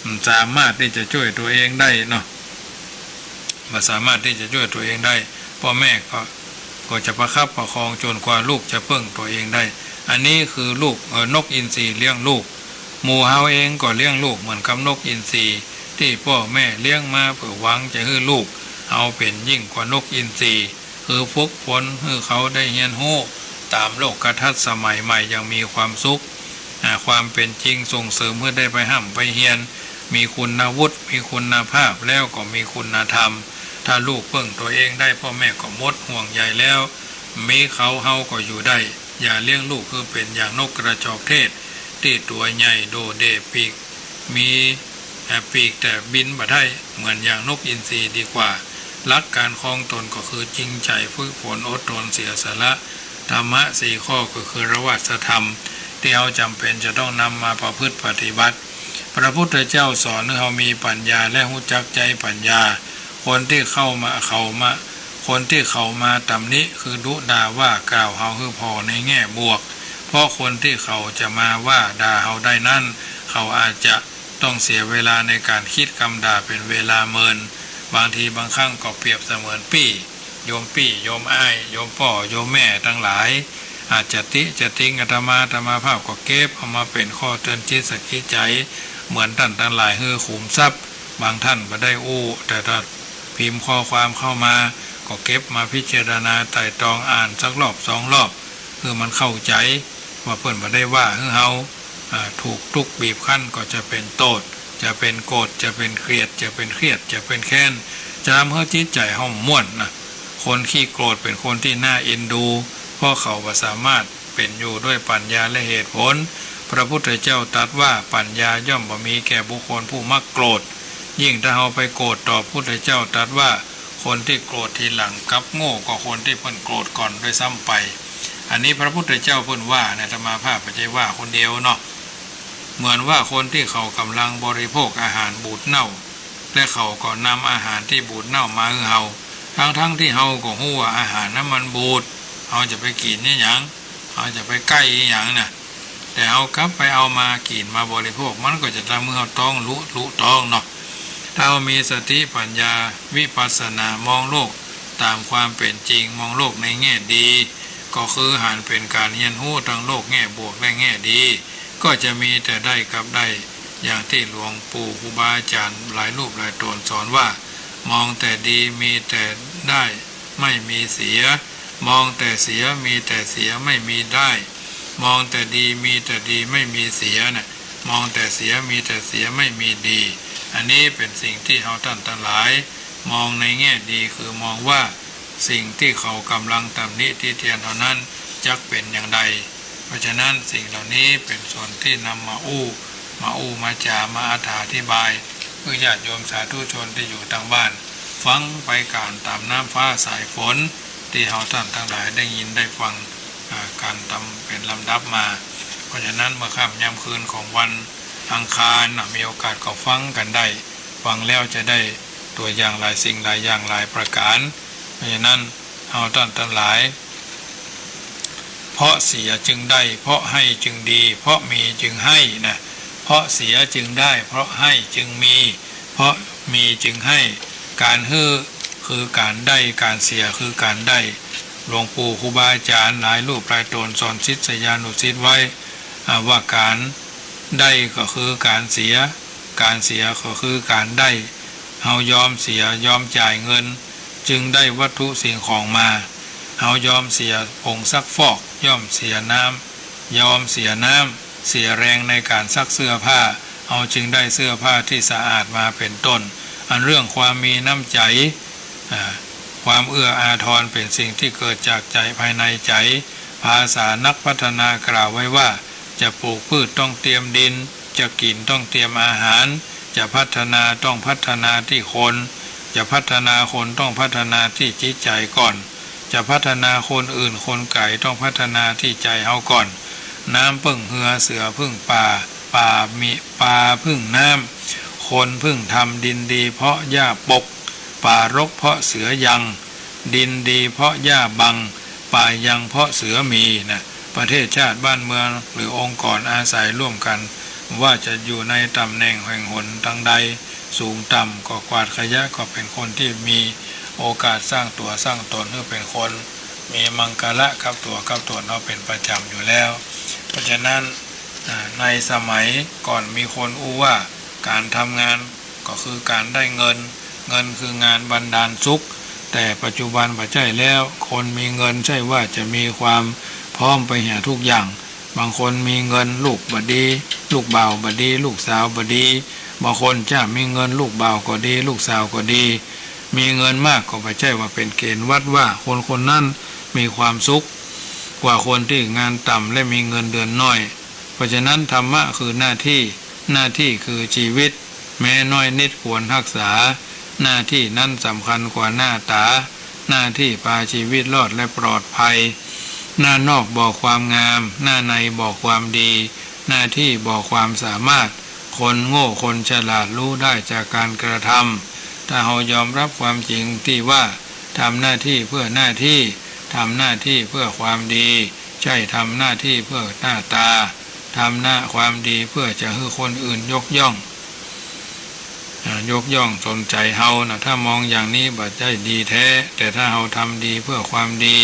บ่สามารถตี้จะจ้วยตั๋วเองได้เนาะ บ่สามารถตี้จะจ้วยตั๋วเองได้ พ่อแม่ก็ ก็จะประคับประคองจ๋นกว่าลูกจะเปิ้งตั๋วเองได้ อันนี้คือลูก เอ่อ นกอินทรีเลี้ยงลูก หมู่เฮาเองก็เลี้ยงลูกเหมือนกับนกอินทรี ตี้พ่อแม่เลี้ยงมาเปื้อหวังจะหื้อลูกเฮาเป๋นยิ่งกว่านกอินทรี คือฝึกฝนหื้อเขาได้เฮียนฮู้ต๋ามโลกทัศน์สมัยใหม่อย่างมีความสุข อ่า ความเป๋นจริงส่งเสริมหื้อได้ไปฮ่ำไปเฮียน มีคุณวุฒิ มีคุณภาพ แล้วก็มีคุณธรรม ถ้าลูกเปิ้งตั๋วเองได้ พ่อแม่ก็หมดห่วงใยแล้ว มีเขาเฮาก็อยู่ได้ อย่าเลี้ยงลูกหื้อเป๋นอย่างนกกระจอกเทศ ตี้ตั๋วใหญ่โด่เด่ปีก มี เอ่อ ปีกแต่บินบ่ได้ เหมือนอย่างนกอินทรีดีกว่า หลักการครองตนก็คือจริงใจ๋ ฝึกฝน อดทน เสียสละ ธรรมะสี่ข้อก็คือรหัสธรรม ตี้เฮาจ๋ำเป๋นจะต้องนำมาประพฤติปฏิบัติ พระพุทธเจ้าสอนหื้อเฮามีปัญญาและฮู้จักใจ๊ปัญญา คนตี้เข้ามา เขามา คนตี้เขามาตำหนิคือดุด่าว่ากล่าวเฮาหื้อผ่อในแง่บวก เพราะคนตี้เขาจะมาว่าด่าเฮาได้นั้น เขาอาจจะต้องเสียเวลาในก๋านคิดกำด่าเป๋นเวลาเมิน บางทีบางครั้งก็เปรียบเสมือนปี้ โยมปี้ โยมอ้าย โยมป้อ โยมแม่ตังหลาย อาจจะติจะติงอาตมา อาตมาภาพก็เก็บเอามาเป๋นข้อเตือนจิตสะกิดใจ๋ เหมือนต้านตังหลายหื้อขุมทรัพย์ บางต้านบ่ได้อู้ แต่ถ้าพิมพ์ข้อความเข้ามา ก็เก็บมาพิจารณาไตร่ตรองอ่านสักรอบสองรอบ หื้อมันเข้าใจ๋ว่าเปิ้นบ่ได้ว่าหื้อเฮา อ่า ถูกตุ๊กข์บีบคั้นก็จะเป๋นโต้ษ จะเป๋นโกรธ จะเป๋นเกลียด จะเป๋นเครียด จะเป๋นแค้น จะทำหื้อจิตใจ๋เฮาม่วนนะ คนขี้โกรธเป๋นคนตี้น่าเอ็นดู เพราะเขาบ่สามารถเป๋นอยู่ด้วยปัญญาและเหตุผล พระพุทธเจ้าตรัสว่า ปัญญาย่อมบ่มีแก่บุคคลผู้มักโกรธ ยิ่งถ้าเฮาไปโกรธตอบ พุทธเจ้าตรัสว่า คนตี้โกรธทีหลังกลับโง่กว่าคนตี้เปิ้นโกรธก่อนด้วยซ้ำไป อันนี้พระพุทธเจ้าเปิ้นว่านะ อาตมาภาพบ่ใจ้ว่าคนเดียวเนาะ เหมือนว่าคนตี้เขาก่ำลังบริโภคอาหารบูดเน่า และเขาก็นำอาหารตี้บูดเน่ามาหื้อเฮา ทั้งๆ ตี้เฮาก็ฮู้ว่าอาหารนั้นมันบูด เฮาจะไปกิ๋นอะหยัง เฮาจะไปใก้อะหยังนะ แต่เฮากลับไปเอามากิ๋นมาบริโภค มันก็จะทำหื้อเฮาต๊องลุลุต๊องเนาะ ถ้าเฮามีสติปัญญาวิปัสสนามองโลกต๋ามความเป๋นจริง มองโลกในแง่ดี ก็คือหันเป๋นก๋านเฮียนฮู้ตังโลกแง่บวกและแง่ดี ก็จะมีแต่ได้กับได้ อย่างตี้หลวงปู่ครูบาอาจ๋ารย์หลายรูปหลายต๋นสอนว่า มองแต่ดีมีแต่ได้ ไม่มีเสีย มองแต่เสียมีแต่เสียไม่มีได้ มองแต่ดีมีแต่ดีไม่มีเสียนะ มองแต่เสียมีแต่เสียไม่มีดี อันนี้เป๋นสิ่งตี้เฮาต้านตังหลาย มองในแง่ดีคือมองว่าสิ่งตี้เขาก่ำลังตำหนิติเตียนเฮานั้นจักเป๋นอย่างใด เพราะฉะนั้นสิ่งเหล่านี้เป๋นส่วนตี้นำมาอู้ มาอู้มาจ๋า มาอธิบาย หื้อญาติโยมสาธุชนตี้อยู่ตางบ้าน ฟังไปก๋านต๋ามน้ำฟ้าสายฝน ตี้เฮาต้านตังหลายได้ยินได้ฟัง อ่า กั๋นต๋ามเป๋นลำดับมา เพราะฉะนั้นเมื่อค่ำยามคืนของวันอังคารน่ะ มีโอกาสก็ฟังกั๋นได้ ฟังแล้วจะได้ตั๋วอย่างหลายสิ่งหลายอย่างหลายประก๋าน เพราะฉะนั้นเฮาต้านตังหลาย เพราะเสียจึงได้ เพราะให้จึงดี เพราะมีจึงให้นะ เพราะเสียจึงได้ เพราะให้จึงมี เพราะมีจึงให้ ก๋านหื้อคือก๋านได้ ก๋านเสียคือก๋านได้ หลวงปู่ครูบาอาจ๋ารย์หลายรูปหลายต๋นสอนศิษยานุศิษย์ไว้ อ่า ว่าก๋านได้ก็คือก๋านเสีย ก๋านเสียก็คือก๋านได้ เฮายอมเสีย ยอมจ่ายเงิน จึงได้วัตถุสิ่งของมา เฮายอมเสียผงซักฟอก ย่อมเสียน้ำ ยอมเสียน้ำ เสียแรงในก๋านซักเสื้อผ้า เฮาจึงได้เสื้อผ้าตี้สะอาดมาเป๋นต้น อันเรื่องความมีน้ำใจ๋ อ่า ความเอื้ออาทรเป๋นสิ่งตี้เกิดจากใจ๋ภายในใจ๋ ภาษานักพัฒนากล่าวไว้ว่า จะปลูกพืชต้องเตรียมดิน จะกิ๋นต้องเตรียมอาหาร จะพัฒนาต้องพัฒนาตี้คน จะพัฒนาคนต้องพัฒนาตี้จิตใจ๋ก่อน จะพัฒนาคนอื่นคนไก๋ต้องพัฒนาตี้ใจ๋เฮาก่อน น้ำเปิ้งเฮือ เสือเปิ้งป่า ป่ามี ป่าเปิ้งน้ำ คนเปิ้งธรรม ดินดีเพราะหญ้าปก ป่ารกเพราะเสือยัง ดินดีเพราะหญ้าบัง ป่ายังเพราะเสือมีนะ ประเทศชาติบ้านเมืองหรือองค์กรอาศัยร่วมกั๋น ว่าจะอยู่ในต๋ำแหน่งแห่งหนตางใด สูงต่ำก็กวาดขยะ ก็เป๋นคนตี้มีโอกาสสร้างตั๋วสร้างต๋นหื้อเป๋นคน มีมังคละกับตั๋วกับต๋นเฮาเป๋นประจ๋ำอยู่แล้ว เพราะฉะนั้น อ่า ในสมัยก่อนมีคนอู้ว่าก๋านทำงานก็คือก๋านได้เงิน เงินคืองานบันดาลสุข แต่ปัจจุบันบ่ใจ้แล้ว คนมีเงินใจ้ว่าจะมีความพร้อมไปหาทุกอย่าง บางคนมีเงินลูกบ่ดี ลูกบ่าวบ่ดี ลูกสาวบ่ดี บางคนจะมีเงินลูกบ่าวก็ดี ลูกสาวก็ดี มีเงินมากก็บ่ใจ้ว่าเป๋นเก๋ณฑ์วัดว่าคนคนนั้นมีความสุขกว่าคนตี้งานต่ำและมีเงินเดือนน้อย เพราะฉะนั้นธรรมะคือหน้าตี้ หน้าตี้คือจีวิต แม้น้อยนิดควรฮักษา หน้าตี้นั้นสำคัญกว่าหน้าต๋า หน้าตี้ปาจีวิตรอดและปลอดภัย หน้านอกบอกความงาม หน้าในบอกความดี หน้าตี้บอกความสามารถ คนโง่คนฉลาดฮู้ได้จากก๋านกระทำ ถ้าเฮายอมฮับความจริงตี้ว่า ทำหน้าตี้เพื่อหน้าตี้ ทำหน้าตี้เพื่อความดี ใจ้ทำหน้าตี้เพื่อหน้าต๋า ทำหน้าความดีเพื่อจะหื้อคนอื่นยกย่อง อ่า ยกย่องสนใจ๋เฮานะ ถ้ามองอย่างนี้บ่ใจ้ดีแท้ แต่ถ้าเฮาทำดีเพื่อความดี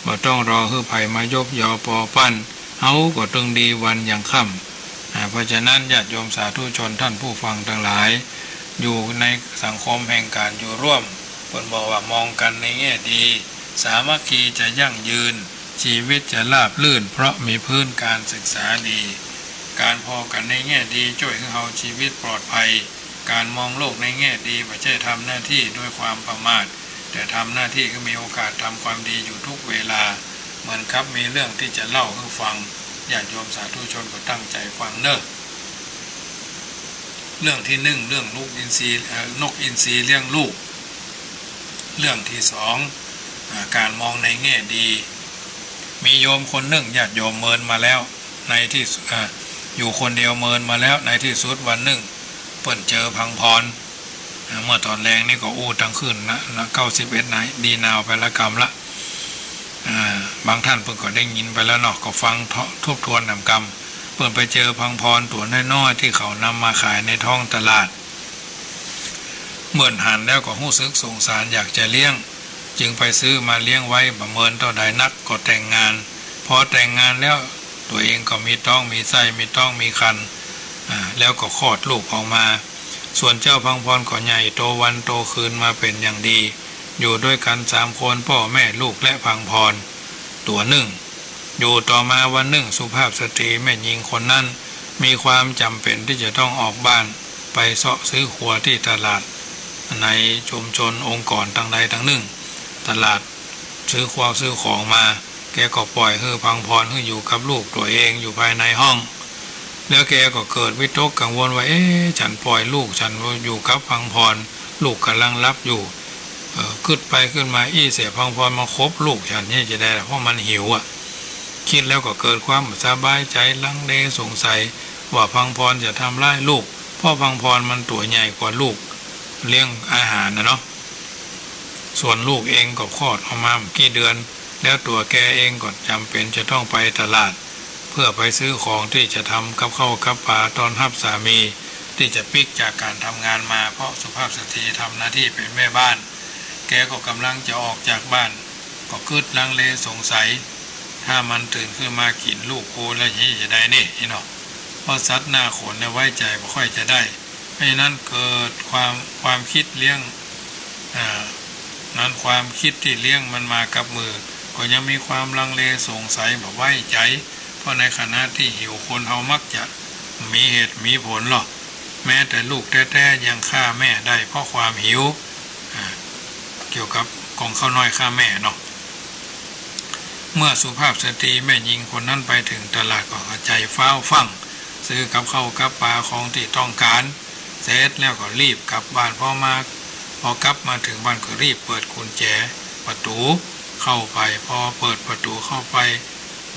บ่ต้องรอหื้อใผมายกยอปอปั้น เฮาก็ตึงดีวันยังค่ำ อ่า เพราะฉะนั้นญาติโยมสาธุชนต้านผู้ฟังตังหลาย อยู่ในสังคมแห่งก๋านอยู่ร่วม เปิ้นบอกว่ามองกั๋นในแง่ดี สามัคคีจะยั่งยืน จีวิตจะราบรื่น เพราะมีพื้นก๋านศึกษาดี ก๋านพอกั๋นในแง่ดีจ้วยหื้อเฮาจีวิตปลอดภัย ก๋านมองโลกในแง่ดีบ่ใจ้ทำหน้าตี้ด้วยความประมาท แต่ทำหน้าตี้หื้อมีโอกาสทำความดีอยู่ทุกเวลา เหมือนกับมีเรื่องตี้จะเล่าหื้อฟัง ญาติโยมสาธุชนก็ตั้งใจ๋ฟังเน่อ เรื่องตี้นึ่ง เรื่องนกอินทรี เอ่อ นกอินทรีเลี้ยงลูก เรื่องตี้สอง อ่า ก๋านมองในแง่ดี มีโยมคนนึ่ง ญาติโยมเมินมาแล้ว ในตี้สุด อ่า อยู่คนเดียวเมินมาแล้ว ในตี้สุดวันนึ่ง เปิ้นเจอพังพร อ่า เมื่อต๋อนแลงนี่ก็อู้ตังคืนนะ นะ เก้าสิบเอ็ด นาย ดีนาวไปละกำละ อ่า บางต้านเปิ้นก็ได้ยินไปแล้วเนาะ ก็ฟังทบทวนนำกำ เปิ้นไปเจอพังพรตั๋วน้อยๆ ตี้เขานำมาขายในท้องตลาด เมื่อหันแล้วก็ฮู้สึกสงสารอยากจะเลี้ยง จึงไปซื้อมาเลี้ยงไว้ บ่เมินเต้าใดนัก ก็แต่งงาน พอแต่งงานแล้ว ตั๋วเองก็มีต๊องมีไส้ มีต๊องมีครรภ์ อ่า แล้วก็คลอดลูกออกมา ส่วนเจ้าพังพรก็ใหญ่โตวันโตคืนมาเป๋นอย่างดี อยู่ด้วยกั๋นสามคน ป้อแม่ลูกและพังพรตั๋วนึ่ง อยู่ต่อมาวันนึ่ง สุภาพสตรีแม่ญิงคนนั้น มีความจ๋ำเป๋นตี้จะต้องออกบ้านไปเซาะซื้อครัวตี้ตลาด ในชุมชนองค์กรตังใดตังนึ่ง ตลาดซื้อข้าวซื้อของมา แกก็ป่อยหื้อพังพรหื้ออยู่กับลูกตั๋วเองอยู่ภายในห้อง แล้วแกก็เกิดวิตกกังวลว่า เอ๊ะ ฉันป่อยลูกฉันอยู่กับพังพร ลูกก่ำลังหลับอยู่ เอ่อ กึ๊ดไปกึ๊ดมา อี้เสียพังพรมาขบลูกฉันนี่จะได้ล่ะ เพราะมันหิวอะ กึ๊ดแล้วก็เกิดความบ่สบายใจ๋ ลังเลสงสัยว่าพังพรจะทำร้ายลูก เพราะพังพรมันตั๋วใหญ่กว่าลูกเลี้ยงอาหารน่ะเนาะ ส่วนลูกเองก็คลอดออกมาบ่กี่เดือน แล้วตั๋วแกเองก็จ๋ำเป๋นจะต้องไปตลาด เพื่อไปซื้อของตี้จะทำกับข้าวกับป๋าต้อนฮับสามี ตี้จะปิ๊กจากก๋านทำงานมา เพราะสุภาพสตรีทำหน้าตี้เป๋นแม่บ้าน แกก็ก่ำลังจะออกจากบ้าน ก็กึ๊ดลังเลสงสัย ถ้ามันตื่นขึ้นมากิ๋นลูกกูแล้วจะได้นี่เนาะ เพราะสัตว์หน้าขนเนี่ยไว้ใจ๋บ่ค่อยจะได้ เพราะฉะนั้นเกิดความ ความกึ๊ดเลี้ยง อ่า นั้นความกึ๊ดตี้เลี้ยงมันมากับมือ ก็ยังมีความลังเลสงสัยบ่ไว้ใจ๋ เพราะในขณะตี้หิวคนเฮามักจะมีเหตุมีผลลอ แม้แต่ลูกแต๊ๆ ยังฆ่าแม่ได้เพราะความหิว อ่า เกี่ยวกับกล่องข้าวน้อยฆ่าแม่เนาะ เมื่อสุภาพสตรีแม่ญิงคนนั้นไปเถิงตลาดก็ใจ๋ฟ้าวฟั่ง ซื้อกับข้าวกับป๋าของตี้ต้องก๋าน เสร็จแล้วก็รีบกลับบ้าน พอมา พอกลับมาเถิงบ้านก็รีบเปิดกุญแจประตู๋เข้าไป พอเปิดประตู๋เข้าไป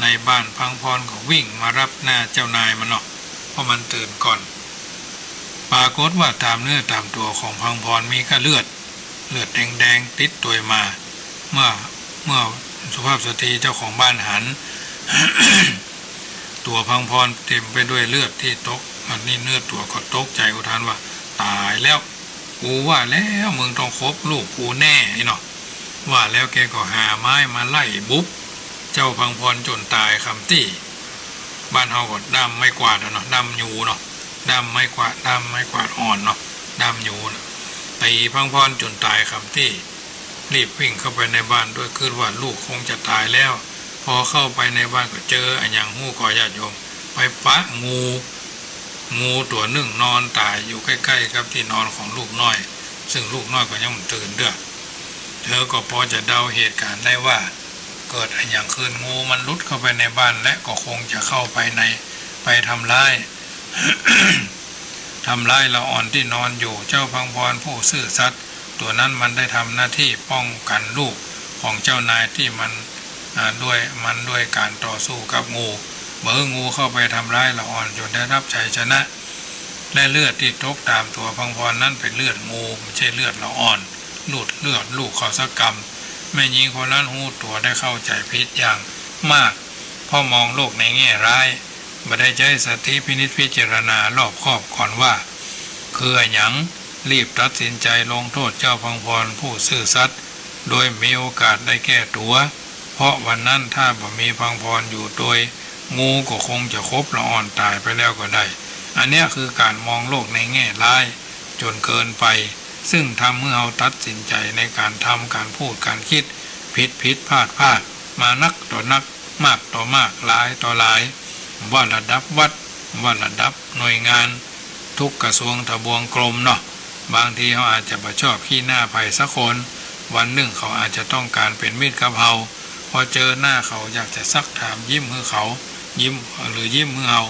ในบ้าน พังพรก็วิ่งมาฮับหน้าเจ้านายมันเนาะ เพราะมันตื่นก่อน ปรากฏว่าต๋ามเนื้อต๋ามตั๋วของพังพรมีก้าเลือด เลือดแดงๆ ติดตวยมา เมื่อ เมื่อสุภาพสตรีเจ้าของบ้านหัน ตั๋วพังพรเต๋มไปด้วยเลือดตี้ตก อันนี้เนื้อตั๋วก็ตกใจ๋อุทานว่า ต๋ายแล้ว กูว่าแล้วมึงต้องขบลูกกูแน่ อี้เนาะ ว่าแล้วแกก็หาไม้มาไล่บุบเจ้าพังพรจ๋นต๋ายคำตี้ บ้านเฮาก็ด้ามไม้กวาดอะเนาะ ด้ามยูเนาะ ด้ามไม้กวาด ด้ามไม้กวาดอ่อนเนาะ ด้ามยูน่ะ ตี๋พังพรจ๋นต๋ายคำตี้ รีบวิ่งเข้าไปในบ้านด้วยกึ๊ดว่าลูกคงจะต๋ายแล้ว พอเข้าไปในบ้านก็เจออะหยังฮู้ก่อญาติโยม ไปปะงู งูตั๋วนึ่งนอนต๋ายอยู่ใก้ๆ กับตี้นอนของลูกน้อย ซึ่งลูกน้อยก็ยังบ่ตื่นเตื้อ เธอก็พอจะเดาเหตุก๋ารณ์ได้ว่าเกิดอะหยังขึ้น งูมันหลุดเข้าไปในบ้าน และก็คงจะเข้าไปใน ไปทำร้าย ทำร้ายละอ่อนตี้นอนอยู่ เจ้าพังพรผู้ซื่อสัตย์ตั๋วนั้นมันได้ทำหน้าตี้ป้องกั๋นลูกของเจ้านายตี้มัน อ่า ด้วย มันด้วยก๋านต่อสู้กับงู บ่หื้องูเข้าไปทำร้ายละอ่อนจ๋นได้ฮับชัยชนะ และเลือดตี้ตกต๋ามตั๋วพังพรนั้นเป๋นเลือดงู บ่ใจ้เลือดละอ่อน หลุดเลือดลูกเขาสักกำ แม่ญิงคนนั้นฮู้ตั๋วได้เข้าใจ๋ผิดอย่างมาก เพราะมองโลกในแง่ร้าย บ่ได้ใจ๊สติพินิจพิจารณารอบคอบก่อนว่าคืออะหยัง รีบตัดสินใจ๋ลงโต้ษเจ้าพังพรผู้ซื่อสัตย์ โดยมีโอกาสได้แก้ตั๋ว เพราะวันนั้นถ้าบ่มีพังพรอยู่โดย งูก็คงจะขบละอ่อนต๋ายไปแล้วก็ได้ อันเนี้ยคือก๋านมองโลกในแง่ร้ายจ๋นเกินไป ซึ่งทำหื้อเฮาตัดสินใจ๋ในก๋านทำก๋านพูดก๋านกึ๊ดผิดๆ พลาดๆ มานักต่อนัก มากต่อมาก หลายต่อหลาย บ่ว่าระดับวัด บ่ว่าระดับหน่วยงาน ทุกกระทรวงทบวงกรมเนาะ บางทีเฮาอาจจะบ่ชอบขี้หน้าใผสักคน วันนึ่งเขาอาจจะต้องก๋านเป๋นมิตรกับเฮา พอเจอหน้าเขาอยากจะซักถามยิ้มหื้อเขา ยิ้ม หรือยิ้มหื้อเฮา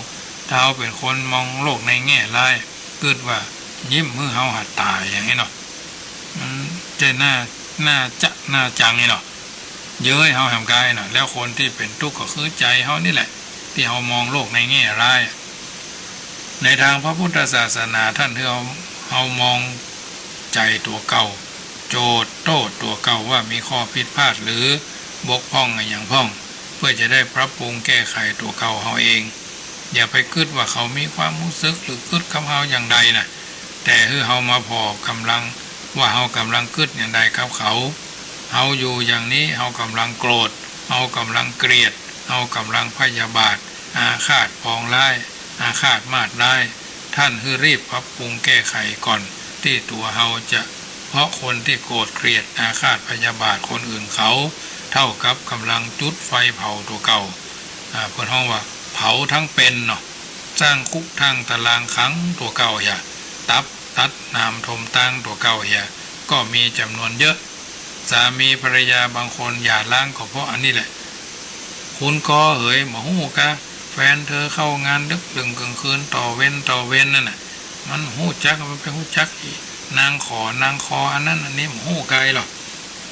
ถ้าเฮาเป๋นคนมองโลกในแง่ร้าย กึ๊ดว่ายิ้มหื้อเฮาหาต๋ายอย่างนี้เนาะ มันใจ้หน้า หน้าจะ หน้าจังนี่เนาะ เย้ยเฮาแหมก๋ายเนาะ แล้วคนตี้เป๋นตุ๊กข์ก็คือใจ๋เฮานี่แหละ ตี้เฮามองโลกในแง่ร้าย ในตางพระพุทธศาสนาต้านหื้อเฮามองใจ๋ตั๋วเก่า โจทย์โต้ษตั๋วเก่าว่ามีข้อผิดพลาดหรือบกพร่องอะหยังพ่อง เปื้อจะได้ปรับปรุงแก้ไขตั๋วเก่าเฮาเอง อย่าไปกึ๊ดว่าเขามีความฮู้สึกหรือกึ๊ดกับเฮาอย่างใดน่ะ แต่หื้อเฮามาผ่อก่ำลังว่าเฮาก่ำลังกึ๊ดอย่างใดกับเขา เฮาอยู่อย่างนี้ เฮาก่ำลังโกรธ เฮาก่ำลังเกลียด เฮาก่ำลังพยาบาท อาฆาตปองร้าย อาฆาตมาดร้าย ต้านหื้อรีบปรับปรุงแก้ไขก่อนตี้ตั๋วเฮาจะ เพราะคนตี้โกรธเกลียดอาฆาตพยาบาทคนอื่นเขา เต้ากับก่ำลังจุดไฟเผาตั๋วเก่า อ่า เปิ้นฮ้องว่าเผาตังเป๋นเนาะ สร้างคุกสร้างตารางขังตั๋วเก่าเหีย ตัด ตัดหนามถมตางตั๋วเก่าเหีย ก็มีจ๋ำนวนเยอะ สามีภรรยาบางคนหย่าร้างก็เพราะอันนี้แหละ คุณกอเหย บ่ฮู้กา แฟนเธอเข้างานดึกดื่นกลางคืนต่อเวรต่อเวรนั่นน่ะ มันฮู้จัก มันไปฮู้จักอีนางขอนางคออันนั้นอันนี้ บ่ฮู้กาหรอก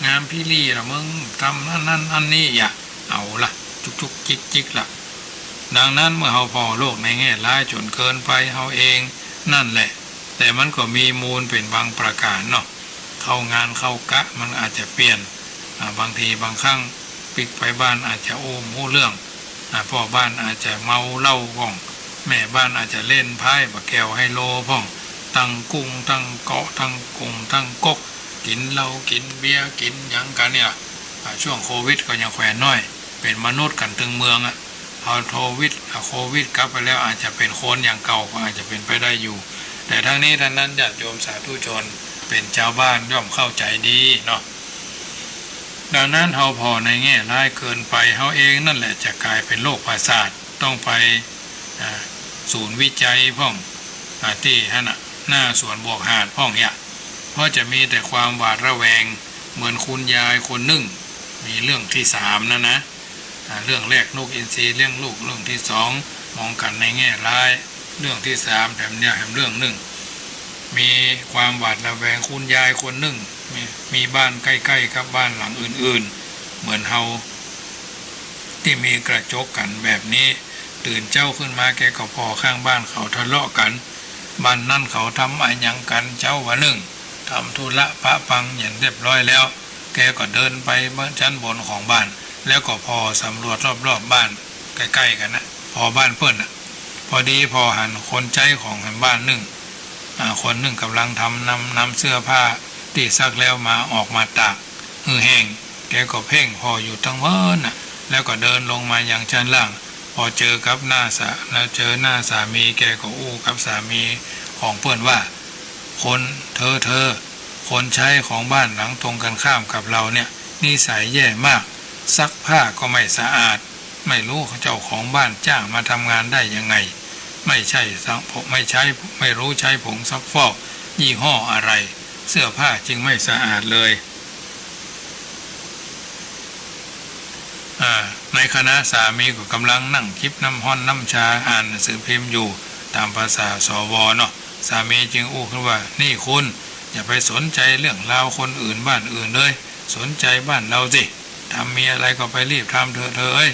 งามพิลีละมึง ทำอันนั้นอันนี้ อย่า เอาละ จุกจุกจิกจิกละ ดังนั้นเมื่อเฮาผ่อโลกในแง่ร้ายจ๋นเกินไป เฮาเองนั่นแหละ แต่มันก็มีมูลเป๋นบางประก๋านเนาะ เข้างานเข้ากะมันอาจจะเปลี่ยน อ่า บางทีบางครั้งปิ๊กไปบ้านอาจจะอู้บ่ฮู้เรื่อง อ่า พ่อบ้านอาจจะเมาเหล้าพ่อง แม่บ้านอาจจะเล่นไพ่บ่าแก้วไฮโลพ่อง ตั้งกุ้งตั้งเก๋าะตั้งกุ้งตั้งก๊ก กิ๋นเหล้ากิ๋นเบียร์กิ๋นหยังกั๋นเนี่ย อ่า ช่วงโควิดก็ยังแขวนน้อย เป๋นมนุษย์กั๋นตึงเมืองอะ พอโควิด อ่ะ โควิดกลับไปแล้วอาจจะเป๋นคนอย่างเก่าก็อาจจะเป๋นไปได้อยู่ แต่ทั้งนี้ทั้งนั้นญาติโยมสาธุชนเป๋นจาวบ้านย่อมเข้าใจ๋ดีเนาะ ดังนั้นเฮาผ่อในแง่ร้ายเกินไป เฮาเองนั่นแหละจะก๋ายเป๋นโรคประสาท ต้องไป อ่า ศูนย์วิจัยพ่อง อ่า ตี้หั้นน่ะ หน้าสวนบวกหาดพ่องเนี่ย เพราะจะมีแต่ความหวาดระแวง เหมือนคุณยายคนนึ่ง มีเรื่องตี้สามนั่นนะ อ่า เรื่องแรกนกอินทรีเลี้ยงลูก เรื่องตี้สองมองกั๋นในแง่ร้าย เรื่องตี้สามแถมเนี่ยแถมเรื่องนึ่ง มีความหวาดระแวง คุณยายคนนึ่ง มี มีบ้านใก้ๆ กับบ้านหลังอื่นๆ เหมือนเฮา ตี้มีกระจกกั๋นแบบนี้ ตื่นเจ๊าขึ้นมาแกก็ผ่อข้างบ้านเขาทะเลาะกั๋น บ้านนั้นเขาทำอะหยังกั๋น เจ๊าว่านึ่ง ทำธุระปะปังเหียนเรียบร้อยแล้ว แกก็เดินไปชั้นบนของบ้าน แล้วก็ผ่อสำรวจรอบๆ บ้านใก้ๆ กั๋นนะ ผ่อบ้านเปิ้นน่ะ พอดีผ่อหันคนใจ๊ของบ้านนึ่ง อ่า คนนึ่งก่ำลังทำ นำ นำเสื้อผ้าตี้ซักแล้วมา ออกมาตากหื้อแห้ง แกก็เพ่งผ่ออยู่ตึงเปิ้นน่ะ แล้วก็เดินลงมายังชั้นล่าง พอเจอกับหน้าสา แล้วเจอหน้าสามีแกก็อู้กับสามีของเปิ้นว่า คน เธอ เธอ คนใจ๊ของบ้านหลังตรงกั๋นข้ามกับเฮาเนี่ย นิสัยแย่มาก ซักผ้าก็ไม่สะอาด ไม่รู้เจ้าของบ้านจ้างมาทำงานได้ยังไง ไม่ใช่ซัก ไม่ใจ๊ ไม่รู้ใจ๊ผงซักฟอกยี่ห้ออะไร เสื้อผ้าจึงไม่สะอาดเลย อ่า ในขณะสามีก็ก่ำลังนั่งจิบน้ำฮ้อนน้ำชา อ่านหนังสือพิมพ์อยู่ ต๋ามภาษา สว เนาะ สามีจึงอู้ขึ้นว่า นี่คุณ อย่าไปสนใจ๋เรื่องราวคนอื่นบ้านอื่นเลย สนใจ๋บ้านเฮาสิ ทำมีอะไรก็ไปรีบทำเถอะ เธอเอ้ย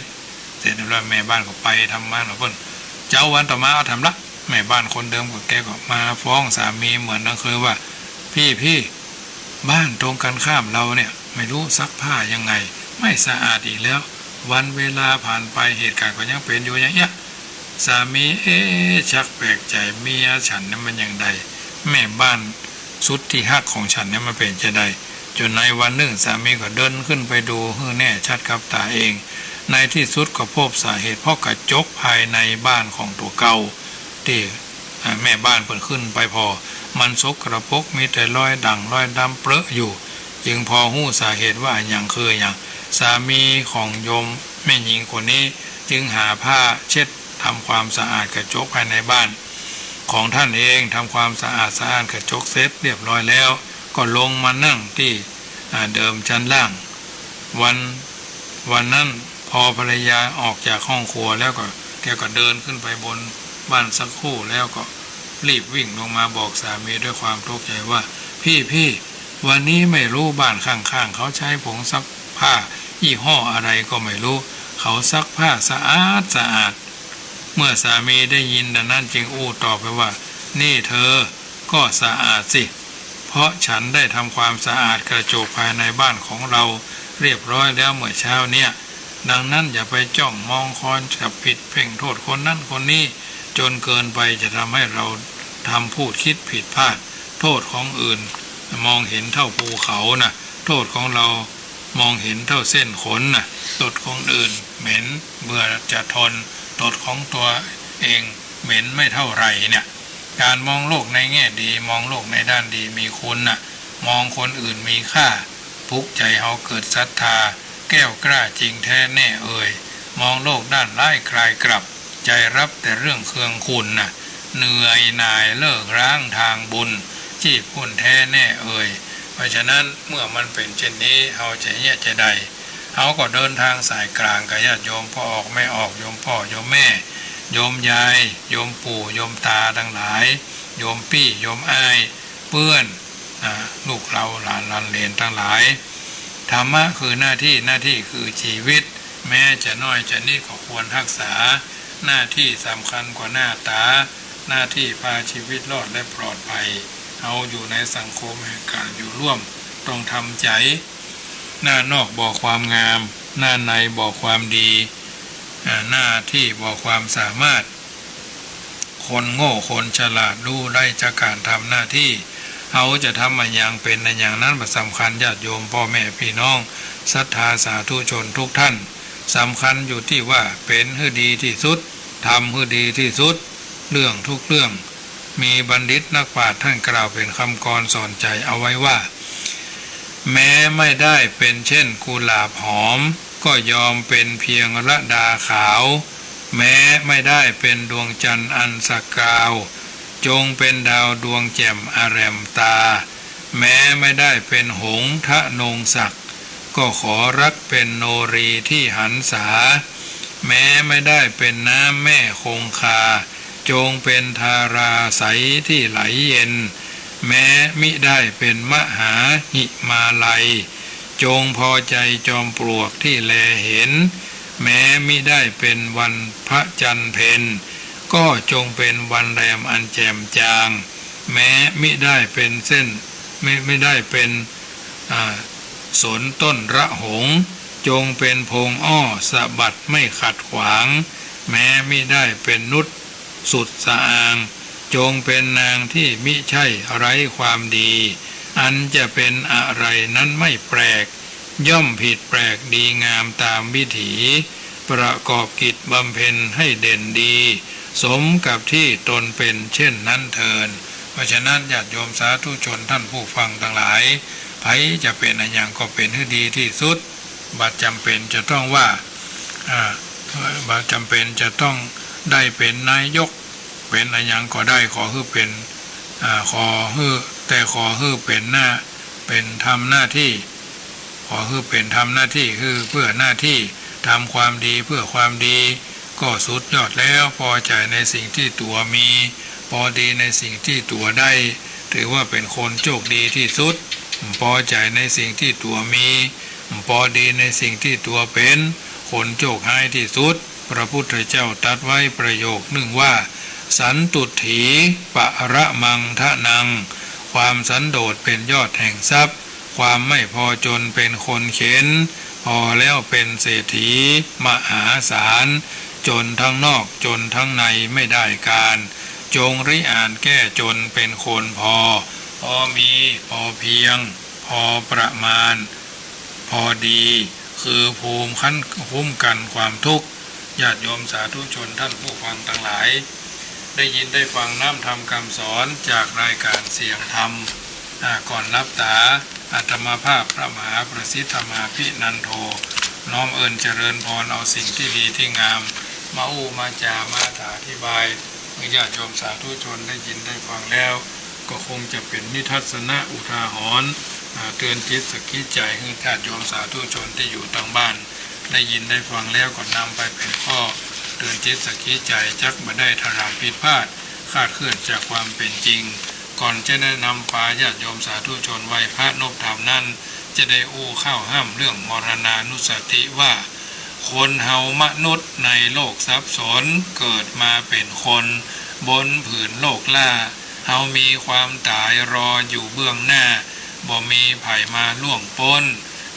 เสร็จเรียบร้อยแม่บ้านก็ไปทำงานของเปิ้น เจ๊าวันต่อมาเอาแถมละ แม่บ้านคนเดิมก็แกก็มาฟ้องสามีเหมือนดังเคยว่า พี่ พี่ บ้านตรงกั๋นข้ามเฮาเนี่ย ไม่รู้ซักผ้ายังไง ไม่สะอาดอีกแล้ว วันเวลาผ่านไป เหตุก๋ารณ์ก็ยังเป๋นอยู่อย่างเอี้ย สามี เอ๊ะ ชักแปลกใจ๋ เมียฉันเนี่ยมันอย่างใด แม่บ้านสุดตี้ฮักของฉันเนี่ยมันเป๋นจะใด จ๋นในวันนึ่งสามีก็เดินขึ้นไปดูหื้อแน่ชัดกับต๋าเอง ในตี้สุดก็พบสาเหตุเพราะกระจกภายในบ้านของตั๋วเก่า ตี้ อ่า แม่บ้านเปิ้นขึ้นไปผ่อ มันสกปรก มีแต่รอยด่างรอยดำเปรอะอยู่ จึงพอฮู้สาเหตุว่าอะหยังคืออะหยัง สามีของโยมแม่ญิงคนนี้จึงหาผ้าเช็ดทำความสะอาดกระจกภายในบ้านของต้านเอง ทำความสะอาดสะอ้านกระจกเสร็จเรียบร้อยแล้ว ก็ลงมานั่งตี้ อ่า เดิมชั้นล่าง วัน วันนั้นพอภรรยาออกจากห้องครัวแล้วก็ แกก็เดินขึ้นไปบนบ้านสักครู่ แล้วก็รีบวิ่งลงมาบอกสามีด้วยความตกใจ๋ว่า พี่ พี่ วันนี้ไม่รู้บ้านข้างๆ เขาใจ๊ผงซักผ้ายี่ห้ออะไรก็ไม่รู้ เขาซักผ้าสะอาดสะอาด เมื่อสามีได้ยินดังนั้นจึงอู้ตอบไปว่า นี่เธอ ก็สะอาดสิ เพราะฉันได้ทำความสะอาดกระจกภายในบ้านของเฮาเรียบร้อยแล้วเมื่อเช้าเนี่ย ดังนั้นอย่าไปจ้องมองคอยจับผิดเพ่งโทษคนนั้นคนนี้จ๋นเกินไป จะทำให้เฮาทำพูดคิดผิดพลาด โทษของอื่นมองเห็นเท่าภูเขาน่ะ โทษของเฮา มองเห็นเท่าเส้นขนน่ะ ตดของอื่นเหม็นเบื่อจะทน ตดของตัวเองเหม็นไม่เท่าไหร่เนี่ย การมองโลกในแง่ดี มองโลกในด้านดีมีคุณน่ะ มองคนอื่นมีค่า ปลุกใจ๋เฮาเกิดศรัทธา แก้วกล้าจริงแท้แน่เอ่ย มองโลกด้านร้ายคลายกลับ ใจรับแต่เรื่องเคืองคุณน่ะ เหนื่อยหน่ายเลิกร้างทางบุญ ชีพคุณแท้แน่เอ่ย เพราะฉะนั้นเมื่อมันเป๋นเช่นนี้ เฮาจะเยียะจาใด เฮาก็เดินตางสายก๋างกับญาติโยมพ่อออกแม่ออก โยมพ่อโยมแม่ โยมยาย โยมปู่โยมต๋าตังหลาย โยมปี้โยมอ้าย เปื้อน อ่า ลูกเฮาหลานหลานเหลนตังหลาย ธรรมะคือหน้าตี้ หน้าตี้คือจีวิต แม้จะน้อยจะนิดก็ควรฮักษา หน้าตี้สำคัญกว่าหน้าต๋า หน้าตี้พาจีวิตรอดและปลอดภัย เฮาอยู่ในสังคมแห่งก๋านอยู่ร่วม ต้องทำใจ๋ หน้านอกบ่ความงาม หน้าในบ่ความดี อ่า หน้าตี้บ่ความสามารถ คนโง่คนฉลาดฮู้ได้จากก๋านทำหน้าตี้ เฮาจะทำอะหยังเป๋นอะหยังนั้นบ่สำคัญ ญาติโยมพ่อแม่ปี้น้องศรัทธาสาธุชนทุกท่าน สำคัญอยู่ตี้ว่าเป๋นหื้อดีตี้สุด ทำหื้อดีตี้สุด เรื่องทุกเรื่อง มีบัณฑิตนักปราชญ์ต้านกล่าวเป๋นกำกรสอนใจ๋เอาไว้ว่า แม้ไม่ได้เป็นเช่นกุหลาบหอม ก็ยอมเป็นเพียงระดาขาว แม้ไม่ได้เป็นดวงจันทร์อันสกาว จงเป็นดาวดวงแจ่มอแหลมตา แม้ไม่ได้เป็นหงส์ทะนงศักดิ์ ก็ขอรักเป็นโนรีที่หันษา แม้ไม่ได้เป็นน้ำแม่คงคา จงเป็นธาราใสที่ไหลเย็น แม้มิได้เป็นมหาหิมาลัย จงพอใจจอมปลวกที่แลเห็น แม้มิได้เป็นวันพระจันทร์เพ็ญ ก็จงเป็นวันแรมอันแจ่มจาง แม้มิได้เป็นเส้น ไม่ ไม่ได้เป็น อ่า สนต้นระหงส์ จงเป็นพงอ้อสะบัดไม่ขัดขวาง แม้มิได้เป็นนุชสุดสะอาง จงเป็นนางที่มิใช่ไร้ความดี อันจะเป็นอะไรนั้นไม่แปลก ย่อมผิดแปลกดีงามตามวิถี ประกอบกิจบำเพ็ญให้เด่นดี สมกับที่ตนเป็นเช่นนั้นเทอญ เพราะฉะนั้นญาติโยมสาธุชนท่านผู้ฟังตังหลาย ใผจะเป๋นอะหยังก็เป๋นหื้อดีตี้สุด บ่จ๋ำเป๋นจะต้องว่า อ่า บ่จ๋ำเป๋นจะต้องได้เป๋นนายก เป๋นอะหยังก็ได้ ขอหื้อเป๋น อ่า ขอหื้อ แต่ขอหื้อเป๋นหน้า เป๋นทำหน้าตี้ ขอหื้อเป๋นทำหน้าตี้ หื้อเปื้อหน้าตี้ ทำความดีเปื้อความดี ก็สุดยอดแล้ว ปอใจ๋ในสิ่งตี้ตั๋วมี ปอดีในสิ่งตี้ตั๋วได้ ถือว่าเป๋นคนโจคดีตี้สุด ปอใจ๋ในสิ่งตี้ตั๋วมี ปอดีในสิ่งตี้ตั๋วเป๋น คนโจคฮ้ายตี้สุด พระพุทธเจ้าตรัสไว้ประโยคนึ่งว่า สันตุฏฐีปรมังธนัง ความสันโดษเป๋นยอดแห่งทรัพย์ ความไม่พอจนเป๋นคนเข็ญ พอแล้วเป๋นเศรษฐีมหาศาล จนทั้งนอกจนทั้งในไม่ได้การ จงริอาจแก้จนเป๋นคนพอ พอมี พอเพียง พอประมาณ พอดี คือภูมิคุ้มกั๋นความทุกข์ ญาติโยมสาธุชนท่านผู้ฟังตังหลาย ได้ยินได้ฟังน้ำธรรมกำสอนจากรายก๋านเสียงธรรม อ่า ก่อนหลับต๋า อาตมาภาพพระมหาประสิทธิ์ธรรมาภินันโท น้อมเอิญเจริญพรเอาสิ่งตี้ดีตี้งาม มาอู้มาจ๋ามาอธิบาย เมื่อญาติโยมสาธุชนได้ยินได้ฟังแล้ว ก็คงจะเป๋นนิทัศนะอุทาหรณ์ อ่า เตือนจิตสะกิดใจ๋หื้อญาติโยมสาธุชนตี้อยู่ตางบ้าน ได้ยินได้ฟังแล้วก็นำไปเป๋นข้อเตือนจิตสะกิดใจ๋ จักบ่ได้ถลำผิดพลาด คลาดเคลื่อนจากความเป๋นจริง ก่อนจะได้นำปาญาติโยมสาธุชนไหว้พระนบธรรมนั้น จะได้อู้ค่าวฮ่ำเรื่องมรณานุสติว่า คนเฮามนุษย์ในโลกสับสน เกิดมาเป๋นคนบนผืนโลกล้า เฮามีความต๋ายรออยู่เบื้องหน้า บ่มีใผมาล่วงป๊น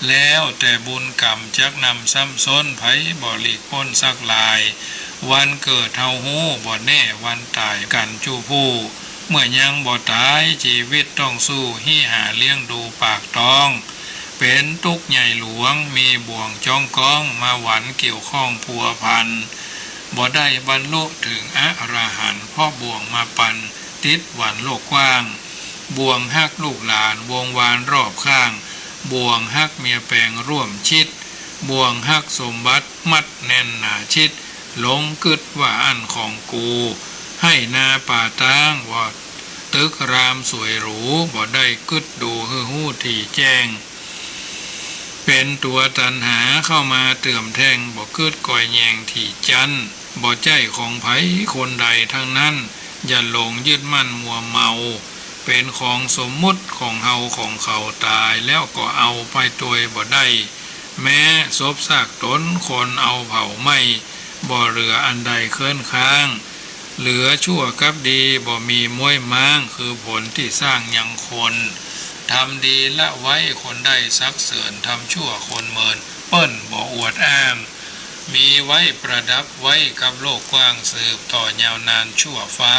แล้วแต่บุญกรรมจักนำซ้ำซ้น ใผบ่หลีกป๊นสักราย วันเกิดเฮาฮู้บ่แน่ วันต๋ายกั๋นจุผู้ เมื่อยังบ่ต๋ายจีวิตต้องสู้ ฮี้หาเลี้ยงดูปากต๊อง เป๋นตุ๊กข์ใหญ่หลวง มีบ่วงจ๊องก๊อง มาหวันเกี่ยวข้องพัวพัน บ่ได้บรรลุเถิงอรหันต์ เพราะบ่วงมาปัน ติดหวันโลกกว้าง บ่วงฮักลูกหลานวงวานรอบข้าง บ่วงฮักเมียแปงร่วมชิด บ่วงฮักสมบัติมัดแน่นหนาชิด หลงกึ๊ดว่าอั้นของกู ไฮ่นาป่าต๊างว่า ตึกรามสวยหรู บ่ได้กึ๊ดดูหื้อฮู้ถี่แจ้ง เป๋นตั๋วตัณหาเข้ามาเติมแต่ง บ่กึ๊ดก้อยแย่งถี่จั๊น บ่ใจ้ของใผคนใดทั้งนั้น อย่าหลงยึดมั่นมัวเมา เป๋นของสมมุติของเฮาของเขา ต๋ายแล้วก็เอาไปตวยบ่ได้ แม้ศพซากต๋นคนเอาเผาไหม้ บ่เหลืออันใดเคิ้นค้าง เหลือชั่วกับดีบ่มีม้วยม้าง คือผลตี้สร้างยังคน ทำดีละไว้คนได้สรรเสริญ ทำชั่วคนเมิน เปิ้นบ่อวดอ้าง มีไว้ประดับไว้กับโลกกว้าง สืบต่อยาวนานชั่วฟ้า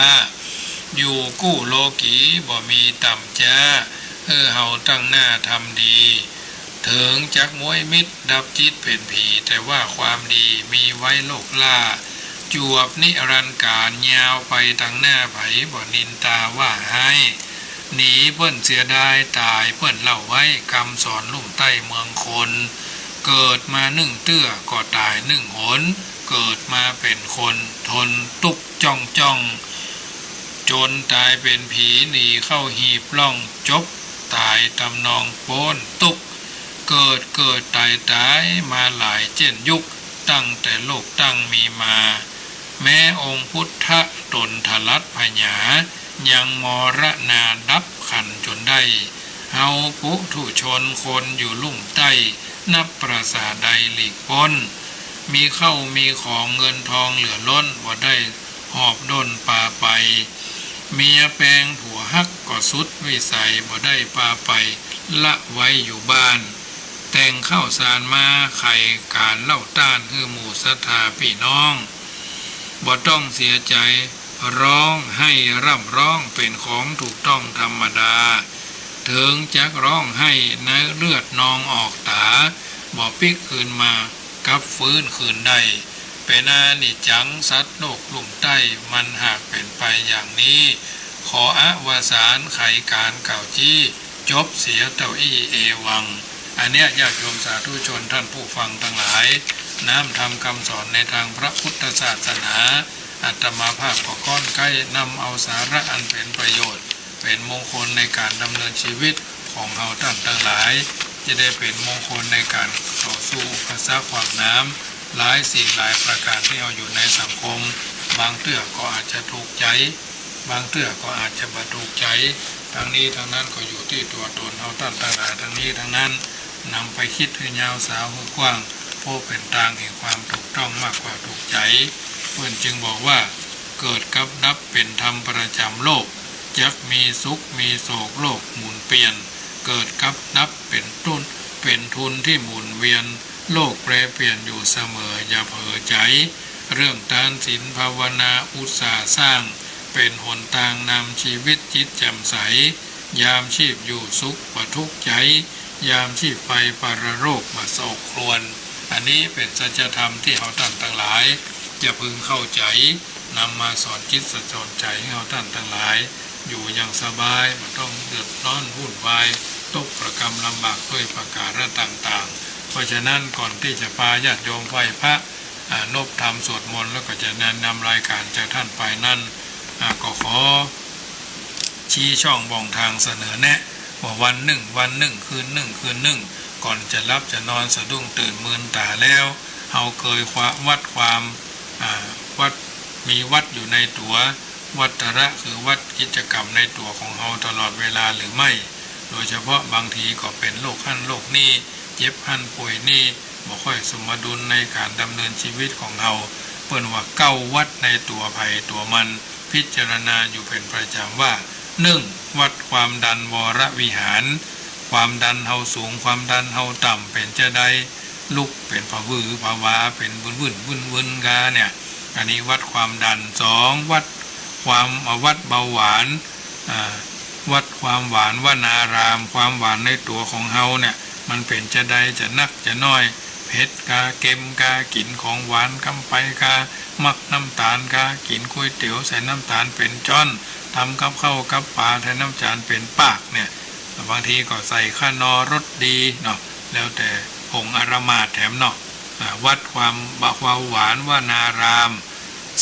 อยู่กู้โลกีบ่มีต่ำจ๊า หื้อเฮาตั้งหน้าทำดี เถิงจักม้วยมิตรดับจิตเป๋นผี แต่ว่าความดีมีไว้โลกล่า จวบนิรันดร์กาล ยาวไปตังหน้า ใผบ่นินตาว่าฮ้าย หนีเปิ้นเสียดาย ต๋ายเปิ้นเล่าไว้ กำสอนลุ่มใต้เมืองคน เกิดมานึ่งเตื้อก็ต๋ายนึ่งหน เกิดมาเป๋นคนทนตุ๊กข์จ้องจ้อง จนต๋ายเป๋นผี หนีเข้าหีบล่อง จบต๋ายตำนองป๊นตุ๊กข์ เกิดเกิดต๋ายต๋ายมาหลายเจ้นยุค ตั้งแต่โลกตั้งมีมา แม้องค์พุทธะต๋นทะลัดผญา ยังมรณาดับขันจนได้ เฮาปุถุชนคนอยู่ลุ่มใต้ นับประสาใดหลีกป๊น มีเข้ามีของเงินทองเหลือล้น บ่ได้หอบด้นปาไป เมียแปงผัวฮักก็สุดวิสัย บ่ได้ปาไปละไว้อยู่บ้าน แต่งข้าวสารมาไขก๋านเล่าต้าน หื้อหมู่ศรัทธาปี้น้อง บ่ต้องเสียใจ๋ ฮ้องไห้ร่ำฮ้องเป๋นของถูกต้องธรรมดา เถิงจักฮ้องไห้ในเลือดนองออกต๋า บ่ปิ๊กคืนมา กลับฟื้นคืนได้ เป๋นอานิจจัง สัตว์โลกลุ่มใต้ มันหากเป๋นไปอย่างนี้ ขออวสานไขก๋านกล่าวจี้ จบเสียเต้าอี้ เอวัง อันเนี้ยญาติโยมสาธุชนท่านผู้ฟังตังหลาย น้ำธรรมกำสอนในตางพระพุทธศาสนา อาตมาภาพก็ค่อนใก้นำเอาสาระอันเป๋นประโยชน์ เป๋นมงคลในก๋านดำเนินชีวิตของเฮาต้านตังหลาย จะได้เป๋นมงคลในก๋านต่อสู้อุปสรรคขวากหนาม หลายสิ่งหลายประก๋านตี้เฮาอยู่ในสังคม บางเตื้อก็อาจจะถูกใจ๋ บางเตื้อก็อาจจะบ่ถูกใจ๋ ตังนี้ตังนั้นก็อยู่ตี้ตั๋วต๋นเฮาต้านตังหลาย ตังนี้ตังนั้น นำไปกึ๊ดหื้อยาวสาวหื้อกว้าง เพราะเป๋นตางแห่งความถูกต้องมากกว่าถูกใจ๋ เปิ้นจึงบอกว่า เกิดกับดับเป๋นธรรมประจ๋ำโลก จักมีสุขมีโศกโลกหมุนเปลี่ยน เกิดกับดับเป๋นทุน เป๋นทุนที่หมุนเวียน โลกแปรเปลี่ยนอยู่เสมอ อย่าเผลอใจ๋ เรื่องตานศีลภาวนาอุตสาหะสร้าง เป๋นหนตางนำชีวิตจิตแจ่มใส ยามชีพอยู่สุขบ่ทุกข์ใจ๋ ยามชีพไปปรโลกบ่โศกครวญ อันนี้เป๋นสัจธรรมตี้เฮาต้านตังหลาย จะพึงเข้าใจ๋ นำมาสอนจิตสอนใจ๋หื้อเฮาต้านตังหลาย อยู่อย่างสบาย บ่ต้องเดือดร้อนวุ่นวาย ตกระกำลำบากด้วยประก๋าระต่างๆ เพราะฉะนั้นก่อนตี้จะปาญาติโยมไหว้พระ อ่า นบธรรมสวดมนต์ แล้วก็จะแนะนำรายก๋านจากต้านไปนั้น อ่า ก็ขอ ชี้ช่องบ่องตางเสนอแนะ ว่าวันนึ่งวันนึ่ง คืนนึ่งคืนนึ่ง ก่อนจะหลับจะนอนสะดุ้งตื่นมืนต๋าแล้ว เฮาเกยคว้าวัดความ อ่า วัด มีวัตรอยู่ในตั๋ว วัตระคือวัตรกิจกรรมในตั๋วของเฮาตลอดเวลาหรือไม่ โดยเฉพาะบางทีก็เป๋นโรคหั้นโรคนี้ เจ็บหั้นป่วยนี่ บ่ค่อยสมดุลในก๋านดำเนินชีวิตของเฮา เปิ้นว่าเก๊าวัตรในตั๋วใผตั๋วมัน พิจารณาอยู่เป๋นประจ๋ำว่า นึ่ง วัดความดันวรวิหาร ความดันเฮาสูง ความดันเฮาต่ำ เป๋นจาใด ลุกเป๋นผวือผวา เป๋นวึ่นวึ่นวึ่นวึ่นกาเนี่ย อันนี้วัดความดัน สอง วัดความ อ่า วัดเบาหวาน อ่า วัดความหวานวนาราม ความหวานในตั๋วของเฮาเนี่ย มันเป๋นจาใด จะนักจะน้อย เผ็ดกา เค็มกา กิ๋นของหวานกำไปกา มักน้ำต๋าลกา กิ๋นก๋วยเตี๋ยวใส่น้ำต๋าลเป๋นจ๊อน ตำกับข้าวกับป๋าใส่น้ำต๋าลเป๋นปากเนี่ย บางทีก็ใส่ขนอรสดีเนาะ แล้วแต่ผงอารมาสแถมเนาะ อ่า วัดความ ความหวานวนาราม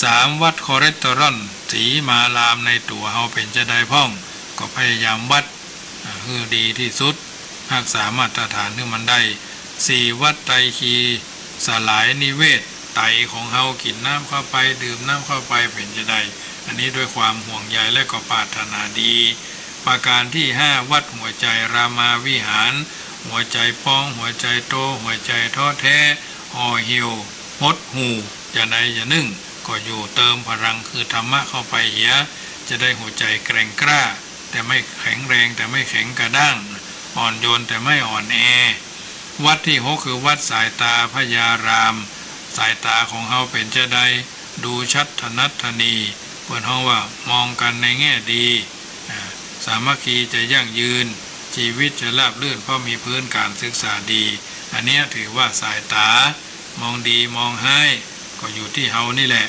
สาม วัดคอเลสเตอรอล สีมารามในตั๋วเฮาเป๋นจาใดพ่อง ก็พยายามวัด อ่า หื้อดีตี้สุด ฮักษามาตรฐานหื้อมันได้ สี่ วัดไตรคีสลายนิเวศ ไตของเฮา กิ๋นน้ำเข้าไป ดื่มน้ำเข้าไป เป๋นจาใด อันนี้ด้วยความห่วงใยและก็ปรารถนาดี ประการตี้ห้า วัดหัวใจ๋รามาวิหาร หัวใจ๋ปอง หัวใจ๋โต หัวใจ๋ท้อแท้ ห่อเหี่ยว หดหู่ จาใดจานึ่ง ก็อยู่เติมพลังคือธรรมะเข้าไปเหีย จะได้หัวใจ๋แกร่งกล้า แต่ไม่แข็งแรง แต่ไม่แข็งกระด้าง อ่อนโยน แต่ไม่อ่อนแอ วัดตี้หก คือวัดสายตาพญาราม สายต๋าของเฮาเป๋นจาใด ดูชัดถนัดถนี เปิ้นฮ้องว่ามองกั๋นในแง่ดี อ่า สามัคคีจะยั่งยืน ชีวิตจะราบรื่น เพราะมีพื้นการศึกษาดี อันเนี้ยถือว่าสายต๋า มองดีมองฮ้าย ก็อยู่ตี้เฮานี่แหละ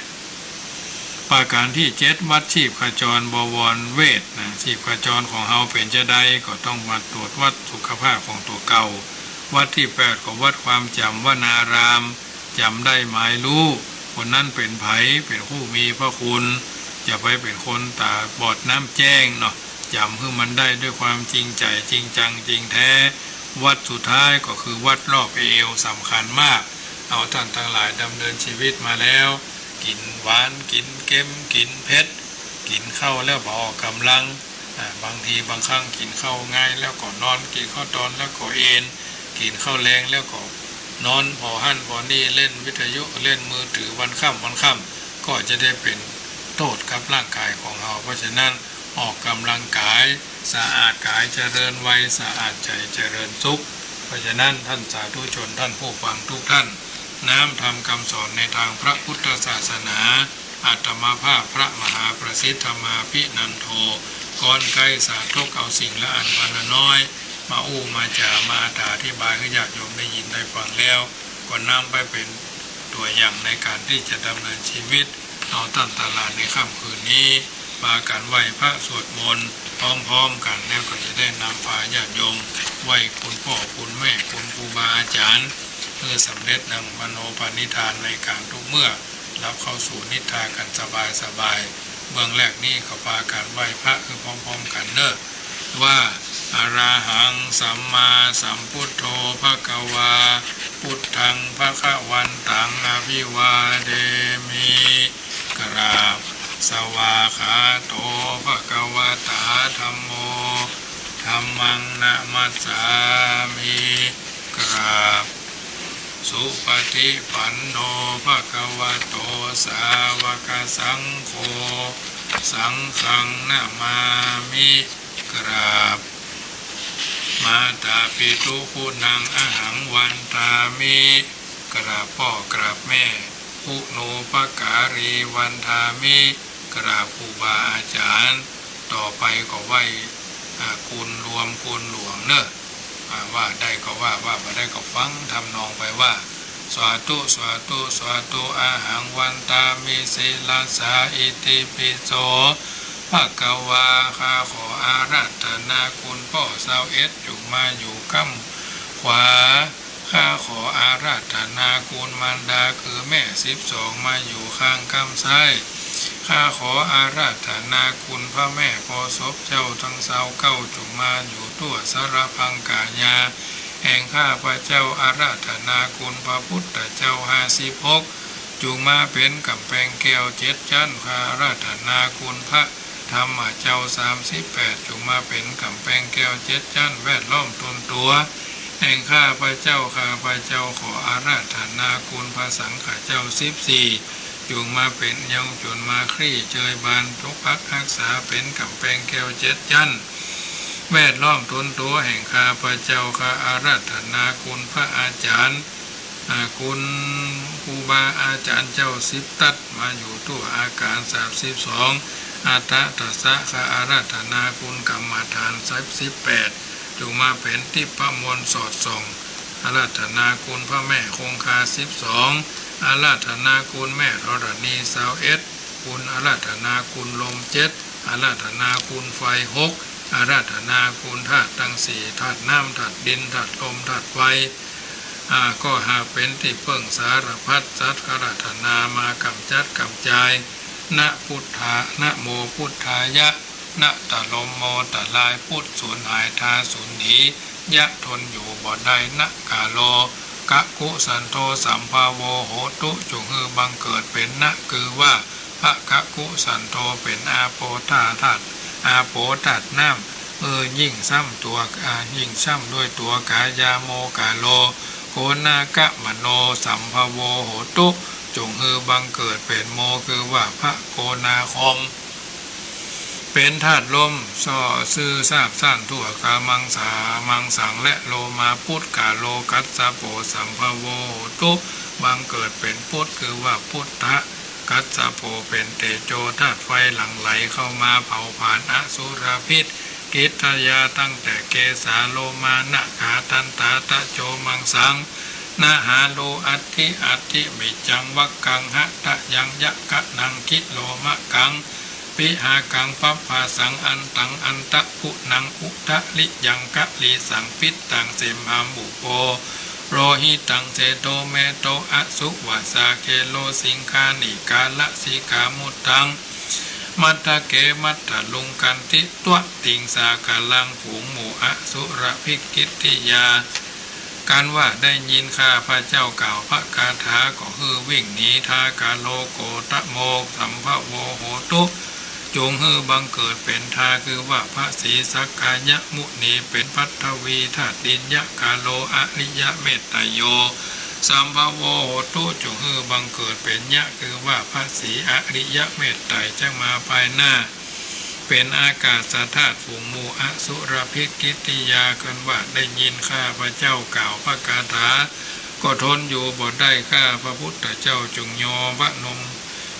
ประการตี้เจ็ด วัดชีพจรบวรเวชนะ ชีพจรของเฮาเป๋นจาใด ก็ต้องมาตรวจวัดสุขภาพของตั๋วเก่า วัดตี้แปด ก็วัดความจ๋ำวนาราม จ๋ำได้หมายฮู้ คนนั้นเป๋นใผ เป๋นผู้มีพระคุณ อย่าไปเป๋นคนต๋าบอดน้ำแจ้งเนาะ จ๋ำหื้อมันได้ด้วยความจริงใจ๋จริงจังจริงแท้ วัดสุดท้ายก็คือวัดรอบเอว สำคัญมาก เอาต้านตังหลายดำเนินชีวิตมาแล้ว กิ๋นหวาน กิ๋นเค็ม กิ๋นเผ็ด กิ๋นข้าวแล้วบ่ออกก๋ำลัง อ่า บางทีบางครั้งกิ๋นข้าวงายแล้วก็นอน กิ๋นข้าวตอนแล้วก็เอน กิ๋นข้าวแลงแล้วก็นอน ผ่อหั้นผ่อนี่ เล่นวิทยุ เล่นมือถือวันค่ำวันค่ำ ก็จะได้เป๋นโต้ษกับร่างก๋ายของเฮา เพราะฉะนั้นออกก๋ำลังก๋าย สะอาดก๋ายเจริญวัย สะอาดใจ๋เจริญสุข เพราะฉะนั้นต้านสาธุชน ต้านผู้ฟังทุกต้าน น้ำธรรมกำสอนในตางพระพุทธศาสนา อาตมาภาพพระมหาประสิทธมาภินันโท ก้อนใก้สาธกเอาสิ่งละอันพันละน้อย มาอู้มาจ๋า มาอธิบายหื้อญาติโยมได้ยินได้ฟังแล้ว ก็นำไปเป๋นตั๋วอย่างในก๋านตี้จะดำเนินชีวิต เอาต้านตังหลายในค่ำคืนนี้ ปากั๋นไหว้พระสวดมนต์พร้อมๆ กั๋น แล้วก็จะได้นำพาญาติโยมไหว้คุณป้อคุณแม่ คุณครูบาอาจ๋ารย์ หื้อสำเร็จดังมโนปณิธานในก๋านทุกเมื่อ หลับเข้าสู่นิทรากั๋นสบายๆ เบื้องแรกนี้ก็ปากั๋นไหว้พระหื้อพร้อมๆ กั๋นเนาะ ว่า อะระหังสัมมาสัมพุทโธภะคะวา พุทธังภะคะวันตังอะภิวาเทมิ กราบ สวากขาโตภะคะวะตาธัมโม ธัมมังนะมัสสามิ กราบ สุปฏิปันโนภะคะวะโตสาวกสังโฆ สังฆังนะมามิ กราบ มาตาปิตุคุณังอะหังวันทามิ กราบป้อกราบแม่ คุณูปการีวันทามิ กราบครูบาอาจ๋ารย์ ต่อไปก็ไหว้ อ่า คุณรวมคุณหลวงเนาะ อ่า ว่าได้ก็ว่า ว่าบ่ได้ก็ฟังทำนองไปว่า สาธุ สาธุ สาธุ อะหังวันทามิ สีลัสสา อิติปิโส ภะคะวา ข้าขออาราธนาคุณป้อซาวเอ็ด จุ่งมาอยู่ก้ำขวา ข้าขออาราธนาคุณมารดาคือแม่สิบสอง มาอยู่ข้างก้ำซ้าย ข้าขออาราธนาคุณพระแม่โพธิ์ศพเจ้าตังซาวเก้า จุ่งมาอยู่ตั้วสารพังกายา แห่งข้าพเจ้า อาราธนาคุณพระพุทธเจ้าห้าสิบหก จุ่งมาเป๋นก๋ำแปงแก้วเจ็ดจั๊น ข้าอาราธนาคุณพระธรรมเจ้าสามสิบแปด จุ่งมาเป๋นก๋ำแปงแก้วเจ็ดจั๊น แวดล้อมตนตั๋ว แห่งข้าพเจ้า ข้าพเจ้าขออาราธนาคุณพระสังฆเจ้าสิบสี่ จุ่งมาเป๋นเยาว์จุ่งมาคลี่เจยบานปกปักฮักษาเป๋นก๋ำแปงแก้วเจ็ดจั๊น แวดล้อมตนตั๋ว แห่งข้าพเจ้า ข้าอาราธนาคุณพระอาจ๋ารย์ อ่า คุณครูบาอาจ๋ารย์เจ้าสิบตั๊ด มาอยู่ตั้วอาการสามสิบสอง อัฏฐะทัสสะ ข้าอาราธนาคุณกรรมฐานสามสิบแปด จุ่งมาเป๋นทิพย์มนต์สอดส่อง อาราธนาคุณพระแม่คงคาสิบสอง อาราธนาคุณแม่ธรณีซาวเอ็ด คุณอาราธนาคุณลมเจ็ด อาราธนาคุณไฟหก อาราธนาคุณธาตุตังสี่ ธาตุน้ำ ธาตุดิน ธาตุลม ธาตุไฟ อ่า ก็หากเป๋นตี้เปิ้งสารพัดสัตว์ อาราธนามากำจัดกำจาย นะ พุทธา นะโมพุทธายะ นะ ตะลมโม ตะลาย พุทธ สูญหาย ทา สูญหนี ยะ ทนอยู่บ่ได้ นะ กาโล กะกุสันโท สัมภะโว โหตุ จงหื้อบังเกิดเป๋น นะ คือว่า พระกะกุสันโท เป๋น อาโปธาตุ ธาตุ อาโปธาตุน้ำ เออ ยิ่งซ้ำตั๋ว อ่า ยิ่งซ้ำด้วยตั๋ว กายาโม กาโล โกณากะมะโน สัมภะโว โหตุ จงหื้อบังเกิดเป๋น โม คือว่า พระโกณาคม เป๋นธาตุลม ส่อซื่อซาบซ่านทั่ว กามังสา มังสัง และ โลมา พุทธ กาโล กัสสะโป สัมภะโว โหตุ บังเกิดเป๋น พุทธ คือว่า พุทธะ กัสสะโป เป๋นเตโจธาตุไฟ หลั่งไหลเข้ามาเผาผลาญอสุรพิษ กิตทยา ตั้งแต่เกสา โลมา นะขา ทันตา ตะโจ มังสัง นะหาโล อัตถิ อัตถิ มิจจัง วักกัง หะตะยัง ยะกะนัง คิโลมะกัง ปิหากัง ปับภาสัง อันตัง อันตะกุณัง อุทะริยัง กะลีสัง ปิตตัง เสมหัง บุโป โรหิตัง เสโท เมโท อสุวาสา เคโล สิงคานิกา ละสิกา มุตตัง มัทธะเก มัทธะลุง กันทิ ตวะติงสา กาลัง ฝูงหมู่อสุรพิษ กิตติยา กันว่าได้ยินข้าพเจ้ากล่าวพระคาถา ก็หื้อวิ่งหนี ทากาโล โกตโม สัมภะโว โหตุ จงหื้อบังเกิดเป๋น ทา คือว่า พระศรีสักกายมุนี เป๋นปัทวีธาตุดิน ยะกาโล อริยเมตตโย สัมภะโว โหตุ จงหื้อบังเกิดเป๋น ยะ คือว่า พระศรีอริยเมตไตร จะมาภายหน้า เป๋นอากาสธาตุ ฝูงหมู่อสุรพิษ กิตติยา กันว่าได้ยินข้าพเจ้ากล่าวพระคาถา ก็ทนอยู่บ่ได้ ข้าพระพุทธเจ้าจงยอมวะนม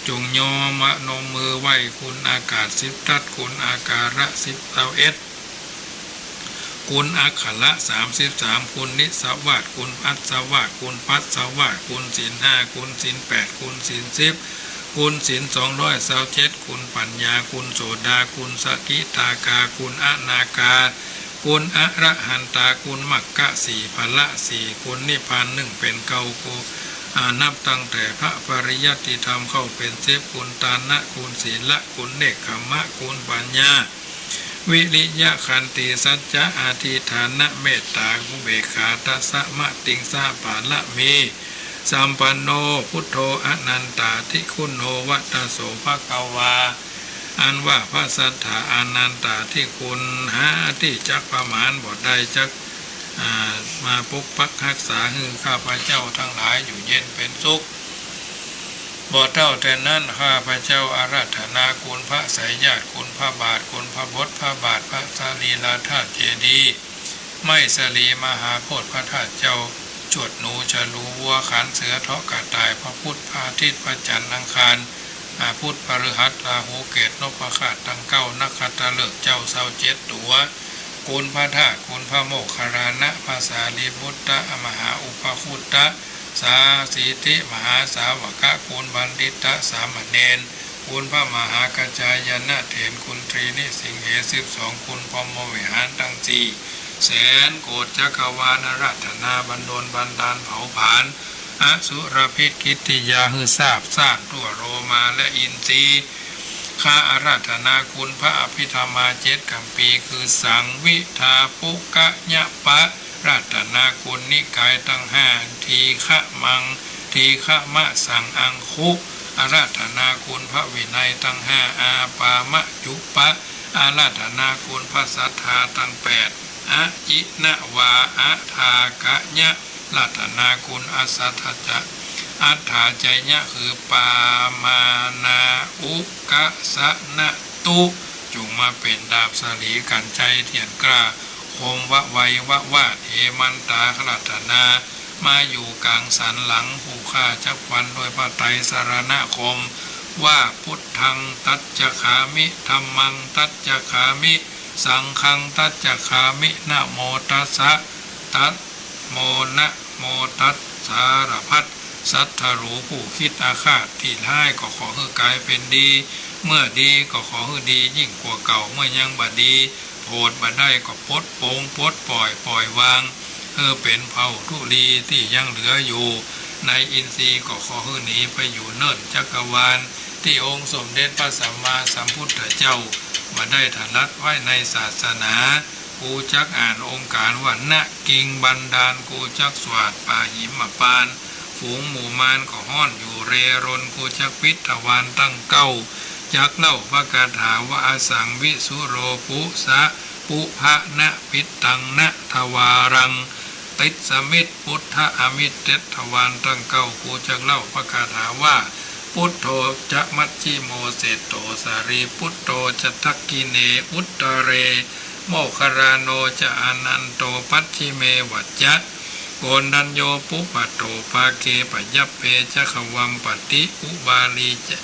จงยอมวะนมมือไหว้คุณอากาสสิบทัศน์ คุณอาการะสิบ สิบเอ็ด คุณอักขระสามสิบสาม คุณนิสวาส คุณอัสวาส คุณพัสวาส คุณศีลห้า คุณศีลแปด คุณศีลสิบ คุณศีลสองร้อยซาวเจ็ด คุณปัญญา คุณโสดา คุณสกิทาคา คุณอนาคา คุณอรหันตา คุณมรรคสี่ ผละสี่ คุณนิพพานหนึ่งเป๋นเก้า คุณ อ่า นับตั้งแต่พระปริยัติธรรมเข้าเป๋นสิบ คุณทานะ คุณศีละ คุณเนกขัมมะ คุณปัญญา วิริยะ ขันติ สัจจะ อธิฐานะ เมตตา อุเบกขา ทัสสะ มะติงสะ บารมี สัมปันโน พุทโธ อนันตาธิคุณโน วัตโส ภะคะวา อันว่าพระสัตถาอานันตาธิคุณหาตี้จักประมาณบ่ได้ จัก อ่า มาปกปักฮักษาหื้อข้าพเจ้าทั้งหลายอยู่เย็นเป๋นสุข บ่เต้าแต่นั้น ข้าพเจ้าอาราธนาคุณพระไสยญาติ คุณพระบาท คุณพระบทพระบาท พระสรีราธาตุเจดีย์ ไม้สะหลี มหาโพธิ์ พระธาตุเจ้า จวดหนูฉลู วัวขัน เสือเถาะ กระต่าย พระพุธ พระอาทิตย์ พระจันทร์ อังคาร อ่า พุธ พฤหัส ราหู เกตุ นพเคราะห์ทั้งเก้า นักขัตฤกษ์เจ้า ซาวเจ็ดตั๋ว คุณพระธาตุ คุณพระโมคคัลลานะ พระสารีบุตตะ มหาอุปคุตตะ สาสีติ มหาสาวกะ คุณบัณฑิตะ สามเณร คุณพระมหากัจจายนะเถร คุณตรีนิสิงเห สิบสอง คุณพรหมวิหารทั้งสี่ แสนโกฏจักรวาล อาราธนาบันดลบันดาลเผาผลาญ อสุรพิษ กิตติยา หื้อซาบซ่านทั่วโลมาและอินทรีย์ ข้าอาราธนาคุณพระอภิธรรมาเจ็ดคัมภีร์ คือ สังวิทาปุกะยะปะ อาราธนาคุณนิกายทั้งห้า ทีฆะมัง ทีฆะมะสัง อังคุ อาราธนาคุณพระวินัยทั้งห้า อาปามะจุปะ อาราธนาคุณพระศรัทธาทั้งแปด อะจินะวา อะทากะยะ อาราธนาคุณอัสสัทธะ อัฏฐาจยะ คือ ปามานาอุกะสะนะตุ จงมาเป๋นดาบสะหลี กัญไช เถียนกล้า คมวะไววะวาด เหมันตา อาราธนา มาอยู่ก๋างสันหลังผู้ข้า จักฟันด้วยพระไตรสรณคม ว่า พุทธัง ตัจจคามิ ธัมมัง ตัจจคามิ สังฆัง ตัจจคามิ นะโมตัสสะ ตัสโม นะโมตัสสะ สารพัดศัตรูผู้คิดอาฆาตตี้ร้าย ก็ขอหื้อกลายเป๋นดี เมื่อดีก็ขอหื้อดียิ่งกว่าเก่า เมื่อยังบ่ดี โผดบ่ได้ก็ปลดปลงปลดปล่อยปล่อยวาง หื้อเป๋นเผ่าธุลีตี้ยังเหลืออยู่ ในอินทรีย์ก็ขอหื้อหนีไปอยู่เนินจักรวาล ตี้องค์สมเด็จพระสัมมาสัมพุทธเจ้าบ่ได้ตรัสไว้ในศาสนา กูจักอ่านองค์การว่า นะกิง บันดาล กูจักสวาท ปาหิมพานต์ ฝูงหมู่มารก็ฮ้อนอยู่เรรน กูจักปิดทวารตังเก้า จักเล่าพระคาถาว่า อสังวิสุโรปุสะ ปุพะนะปิตังนะทวารัง ติสมิตพุทธะอมิตร เจ็ดทวารตังเก้า กูจักเล่าพระคาถาว่า พุทโธจะมัชฌิโมเศษโต สารีปุตโตจะทักขิเณ อุตตะเร โมคคัลลาโนจะอานันโต ปัชฌิเมวัจจะ โกณฑัญโญ ปุปะโตภาเก ปยัปเปจะขวัมปติ อุบาลีจะ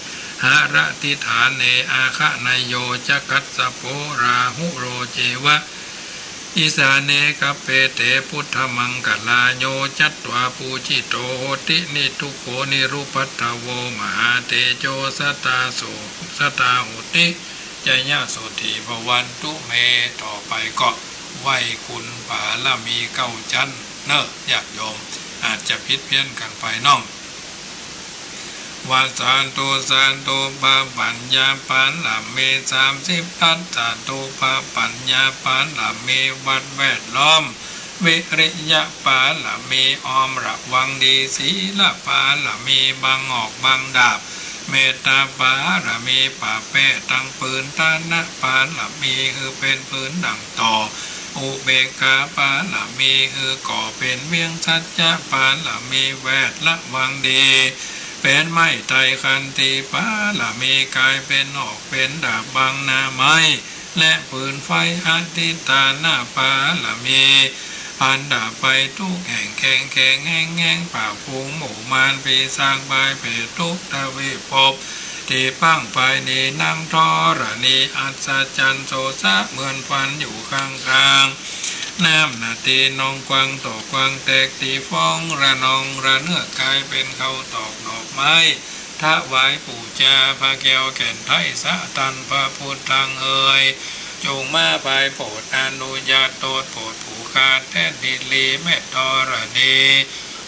หะระทิฏฐาเน อาคะเนยโยจะคัสสะโป ราหุโรเจวะ อิสาเน คัปเปเต พุทธมังคลาโย จัตวาปูจิโตโหติ นิทุโข นิรุปัฏฐโว มหาเตโจ สตาโส สตาโหติ จยะโสฏฐีภวันตุเม ต่อไปก็ไหว้คุณบารมีเก้าจั๊นเน่อ ญาติโยม อาจจะผิดเพี้ยนกั๋นไปน้อง วัสสะตุ สาธุ พระปัญญาบารมีสามสิบทัศ สาธุ พระปัญญาบารมีวัดแวดล้อม วิริยะบารมีอ้อมระวังดี ศีลบารมีบังหอกบังดาบ เมตตาบารมีปราบแป้ตังปืน ทานะบารมีหื้อเป๋นปืนดั่งต่อ อุเบกขาบารมีหื้อก่อเป๋นเวียง สัจจะบารมีแวดระวังดี เป๋นไม้ไต้ ขันติบารมีก๋ายเป๋นหอกเป๋นดาบบังหน้าไม้ และปืนไฟ อธิฏฐานะบารมี พันดาบไปทุกแห่ง แข็งแข็งแฮงแฮง ปราบฝูงหมู่มารปีศาจพายเปรตทุกทวีปภพ ตี้พังไปนี้นังธรณี อัศจรรย์โสสะเหมือนฝันอยู่ข้างๆ น้ำนาตี้นองกว้างต่อกว้างแตกตี้ฟอง ระนองระเนื้อก๋ายเป๋นข้าวตอกดอกไม้ ถวายปู๋จาพระแก้วแก่นไทยสะ ต้านพระพุทธังเอย จงมาผายโผดอนุญาตโตษโผดผู้ข้าแต๊นดีหลีแม่ธรณี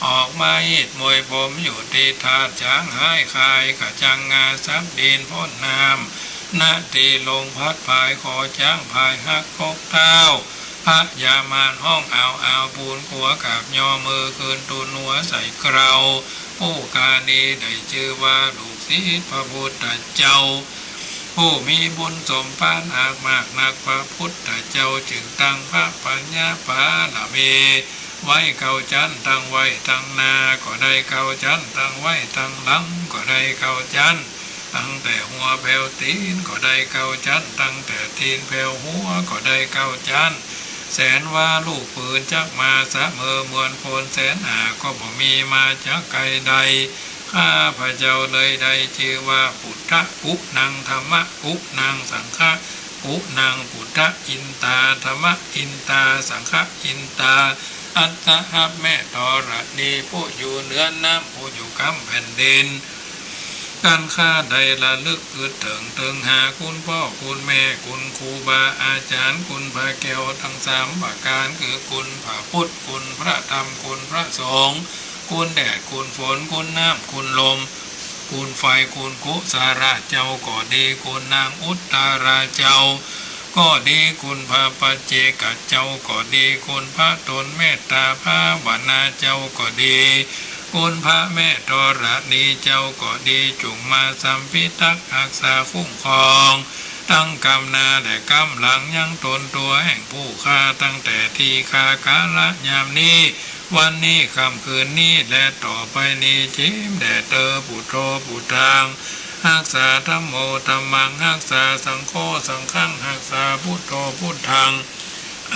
ออกมาฮีดมวยผมอยู่ตี้ธาตุจ๊างฮ้าย คายกระจังงาสับดินพ่นน้ำ นาตี้ลมพัดผายขอจ๊างผายหักกกเท้า พญามารฮ้องอ้าวอ้าว ปูนกั๋วกราบย่อมือขึ้นตูนหัวใส่เกล้า ผู้ข้านี้ได้จื้อว่าลูกศิษย์พระพุทธเจ้า ผู้มีบุญสมภารอันมากนัก พระพุทธเจ้าจึงตั้งพระปัญญาบารมีไว้เก้าจั๊น ตั้งไว้ตังหน้าก็ได้เก้าจั๊น ตั้งไว้ตังหลังก็ได้เก้าจั๊น ตั้งแต่หัวแผวตี๋นก็ได้เก้าจั๊น ตั้งแต่ตี๋นแผวหัวก็ได้เก้าจั๊น แสนว่าลูกปืนจักมาเสมอ เหมือนคนแสนหาก็บ่มีมาจากใก้ใด ข้าพเจ้าเลยได้จื้อว่าปุทธะกุณัง ธัมมะกุณัง สังฆะกุณัง ปุทธะอินตา ธัมมะอินตา สังฆะอินตา อัสสะ แม่ธรณี ผู้อยู่เหนือน้ำ ผู้อยู่กำแผ่นดิน กันข้าได้ระลึกกึ๊ดเถิง เถิงหาคุณป้อคุณแม่ คุณครูบาอาจ๋ารย์ คุณพระแก้วตังสามประก๋าน คือคุณพระพุทธ คุณพระธรรม คุณพระสงฆ์ คุณแดด คุณฝน คุณน้ำ คุณลม คุณไฟ คุณกุสลาเจ้าก็ดี คุณนางอุตตราเจ้าก็ดี คุณพระปัจเจกเจ้าก็ดี คุณพระต๋นเมตตาภาวนาเจ้าก็ดี คุณพระแม่ธรณีเจ้าก็ดี จงมาสัมพิทักษ์ฮักษาคุ้มครอง ตังกำหน้าและกำหลังยังต๋นตั๋วแห่งผู้ข้า ตั้งแต่ตี้ข้ากาละยามนี้ วันนี้ค่ำคืนนี้ และต่อไปนี้ จิ่มแด่เตอ ปุทโธ ปุทธัง ฮักษา ธัมโม ธัมมัง ฮักษา สังโฆ สังฆัง ฮักษา พุทโธ พุทธัง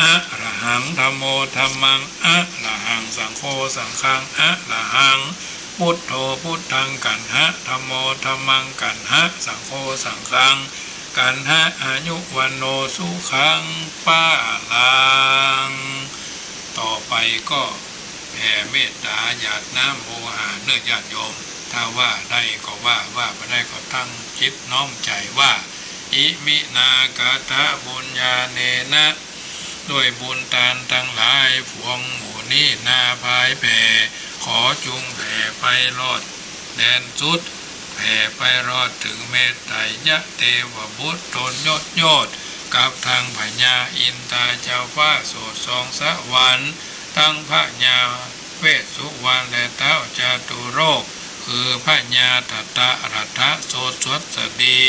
อะระหัง ธัมโม ธัมมัง อะระหัง สังโฆ สังฆัง อะระหัง พุทโธ พุทธัง กัณหะ ธัมโม ธัมมัง กัณหะ สังโฆ สังฆัง กัณหะ อายุ วัณโณ สุขัง พลัง ต่อไปก็แผ่เมตตาหยาดน้ำโอหารเน่อญาติโยม ถ้าว่าได้ก็ว่า ว่าบ่ได้ก็ตั้งจิตน้อมใจ๋ว่า อิมินา กะตะ ปุญญาเนนะ ด้วยบุญตานตังหลาย ปวงหมู่นี้นาผายแผ่ ขอจุ่งแผ่ไปรอดแดนสุด แผ่ไปรอดเถิงเมตไตรยเตวบุตรต๋นยอดยอด กับตังพญาอินทาเจ้าฟ้าโสดสองสวรรค์ ตังพญาเวสสุวรรณและท้าวจตุโรค คือพญาธตรัฐโสดสวัสดี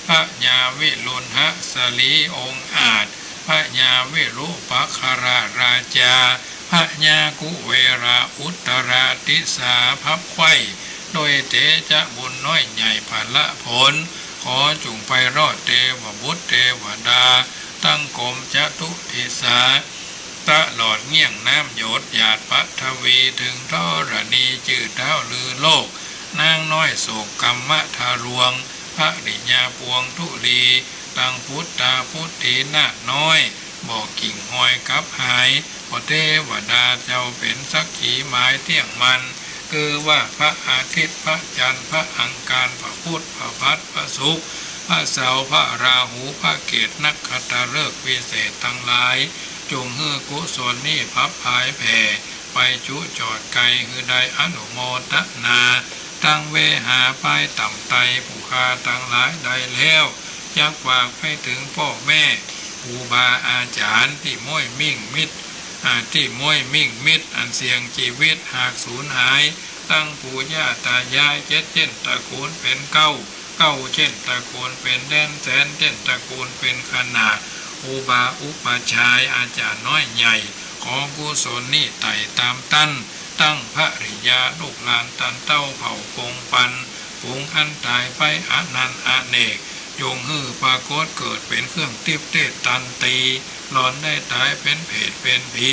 พญาวิรุฬหสลีองอาจ พญาวิรูปักขราชา พญากุเวราอุตตราทิสาภับไขว้ ด้วยเตจะบุญน้อยใหญ่พละผล ขอจุ่งไปรอดเตวบุตรเตวดา ตังกรมจตุทิสา ตลอดเงี้ยงน้ำหยดหยาดปฐวี เถิงธรณีจื้อเต๊าลือโลก นางน้อยโสกกมทารวง ภริยาปวงธุลี ตังปุตตาปุตตีนาคน้อย บ่กิ่งหอยกับหาย ขอเตวดาเจ้าเป๋นสักขีหมายเตี้ยงมั่น คือว่าพระอาทิตย์ พระจันทร์ พระอังคาร พระพุธ พระหัส พระศุกร์ พระเสาร์ พระราหู พระเกตุ นักขัตฤกษ์วิเศษตังหลาย จุ่งหื้อกุศลนี้พับผายแผ่ ไปจุจอดไกล หื้อได้อนุโมตนา ตังเวหาปายต่ำไต ผู้ข้าตังหลายได้แล้ว จักฝากไปเถิงป้อแม่ ครูบาอาจ๋ารย์ ตี้ม้วยมิ่งมิตร อ่า ตี้ม้วยมิ่งมิตร อันเสี่ยงจีวิตหากสูญหาย ตังปู่ย่าตายาย เจ็ดเจ้นตระกูลเป๋นเก๊า เก๊าเจ้นตระกูลเป๋นแดน แสนเจ้นตระกูลเป๋นขนาด ครูบาอุปัชฌายอาจ๋ารย์น้อยใหญ่ ขอกุศลนี้ไต่ต๋ามตัน ตังภริยาลูกหลานตันเต้าเผ่าปงปัน ฝูงอันต๋ายไปอนันต์อเนก จุ่งหื้อปรากฏเกิดเป๋นเครื่องติ๊บเต๊ดตันตี หล่อนได้ต๋ายเป๋นเปรตเป๋นผี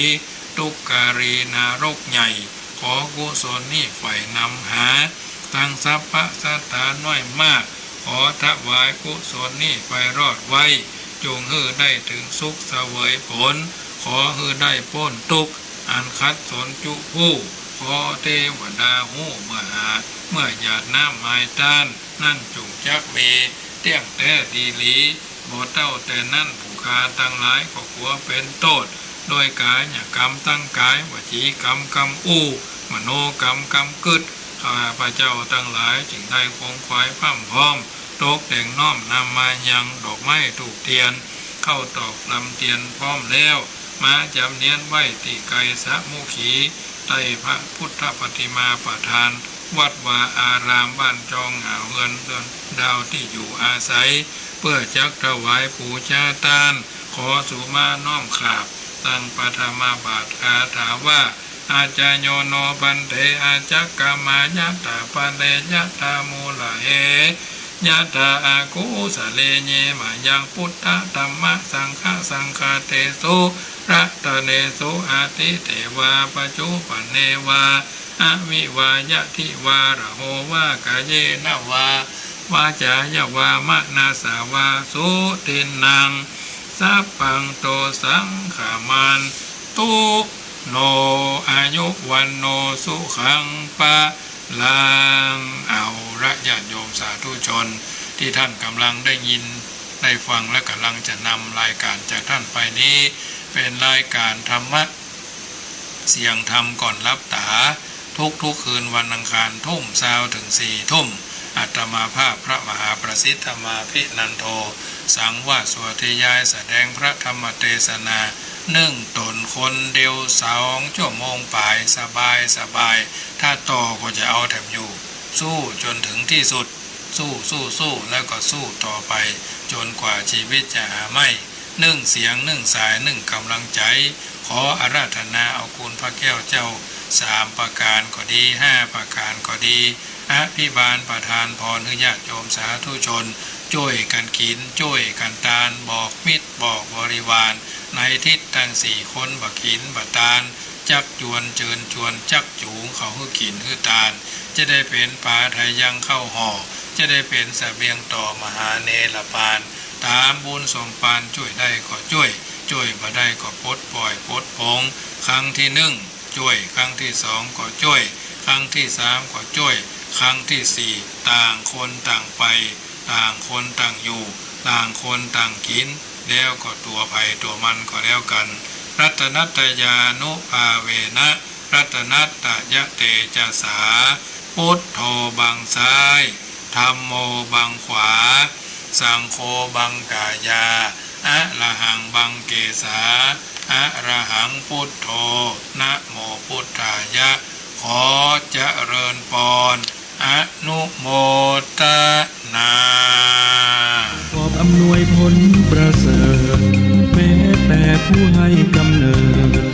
ตุ๊กกาลีนรกใหญ่ ขอกุศลนี้ใฝ่นำหา ตังสรรพสัตตาน้อยมาก ขอถวายกุศลนี้ไปรอดไว้ จุ่งหื้อได้เถิงสุขเสวยผล ขอหื้อได้ป๊นตุ๊กข์ อันขัดสนจุผู้ ขอเตวดาฮู้เมื่อหา เมื่อหยาดน้ำหมายต้าน นั้นจุ่งจักมี เตี้ยงแต๊ดีหลี บ่เต้าแต่นั้น ผู้ข้าตังหลายก็กั๋วเป๋นโต้ษ โดยก๋ายกรรมตังก๋าย วจีกรรมกำอู้ มโนกรรมกำกึ๊ด ข้าพเจ้าตังหลายจึ่งได้ขวนขวายพร่ำพร้อม ตกแต่งน้อมนำมายังดอกไม้ธูปเตียน ข้าวตอกลำเตียนพร้อมแล้ว มาจ๋ำเนียนไว้ตี้ไกรสามัคคี ใต้พระพุทธปฏิมาประธาน วัดวาอาราม บ้านจองหาเฮือนดาวตี้อยู่อาศัย เปื้อจักถวายปู๋จาตาน ขอสูมาน้อมขาบ ตังปฐมบาทคาถาว่า อาจโยโนภันเต อาจักขมายะถาปะเรยะถามูละเหยะถาอากุสะเลเย มายังพุทธะธัมมะสังฆะสังฆาเตสุ รัตเนสุ อทิเตวา ปัจจุปันเนวา อวิวายะทิวา ระโหวา กาเยนะวา วาจายะวา มะนะสาวา สุตินนัง สัพพัง โต สังขะมันตุ โน อายุ วัณโณ สุขัง พะลัง เอาละญาติโยมสาธุชน ตี้ต้านก่ำลังได้ยินได้ฟัง และก่ำลังจะนำรายก๋านจากต้านไปนี้ เป๋นรายก๋านธรรมะ เสียงธรรมก่อนหลับต๋า ทุกๆ คืนวันอังคาร ทุ่มซาวเถิงสี่ทุ่ม อาตมาภาพพระมหาประสิทธมาภินันโท สังวาสวัตยายแสดงพระธรรมเตสนา นึ่งต๋นคนเดียวสองชั่วโมงป๋าย สบายสบาย ถ้าต่อก็จะเอาแถมอยู่ สู้จ๋นเถิงตี้สุด สู้ สู้ สู้ แล้วก็สู้ต่อไป จ๋นกว่าจีวิตจะหาไม่ นึ่งเสียง นึ่งสาย นึ่งก่ำลังใจ๋ ขออาราธนาเอาคุณพระแก้วเจ้า สามประก๋านก็ดี ห้าประก๋านก็ดี อภิบาลประทานพรหื้อญาติโยมสาธุชน จ้วยกั๋นกิ๋น จ้วยกั๋นตาน บอกมิตร บอกบริวาร ในทิศตังสี่ คนบ่กิ๋นบ่ตาน จักจวนเจิญจวน จักจูงเขาหื้อกิ๋นหื้อตาน จะได้เป๋นปาไทยังข้าวห่อ จะได้เป๋นเสบียงต่อมหาเนรปาน ต๋ามบุญสมปาน จ้วยได้ก็จ้วย จ้วยบ่ได้ก็ปลดป่อยปลดปลง ครั้งตี้นึ่ง จ้วย ครั้งตี้สองก็จ้วย ครั้งตี้สามก็จ้วย ครั้งตี้สี่ ต่างคนต่างไป ต่างคนต่างอยู่ ต่างคนต่างกิ๋น แล้วก็ตั๋วใผตั๋วมันก็แล้วกั๋น รัตนัตตยานุภาเวนะ รัตนัตตยเตจสา พุทโธบังซ้าย ธัมโมบังขวา สังโฆบังซ้าย อะระหังบังเกสา อะระหังพุทโธ นะโมพุทธายะ ขอเจริญปอน อนุโมทนา ขออำนวยผลประเสริฐ แม้แต่ผู้ให้กำเนิด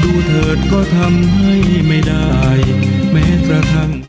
ดูเถิดก็ทำให้ไม่ได้ แม้กระทั่ง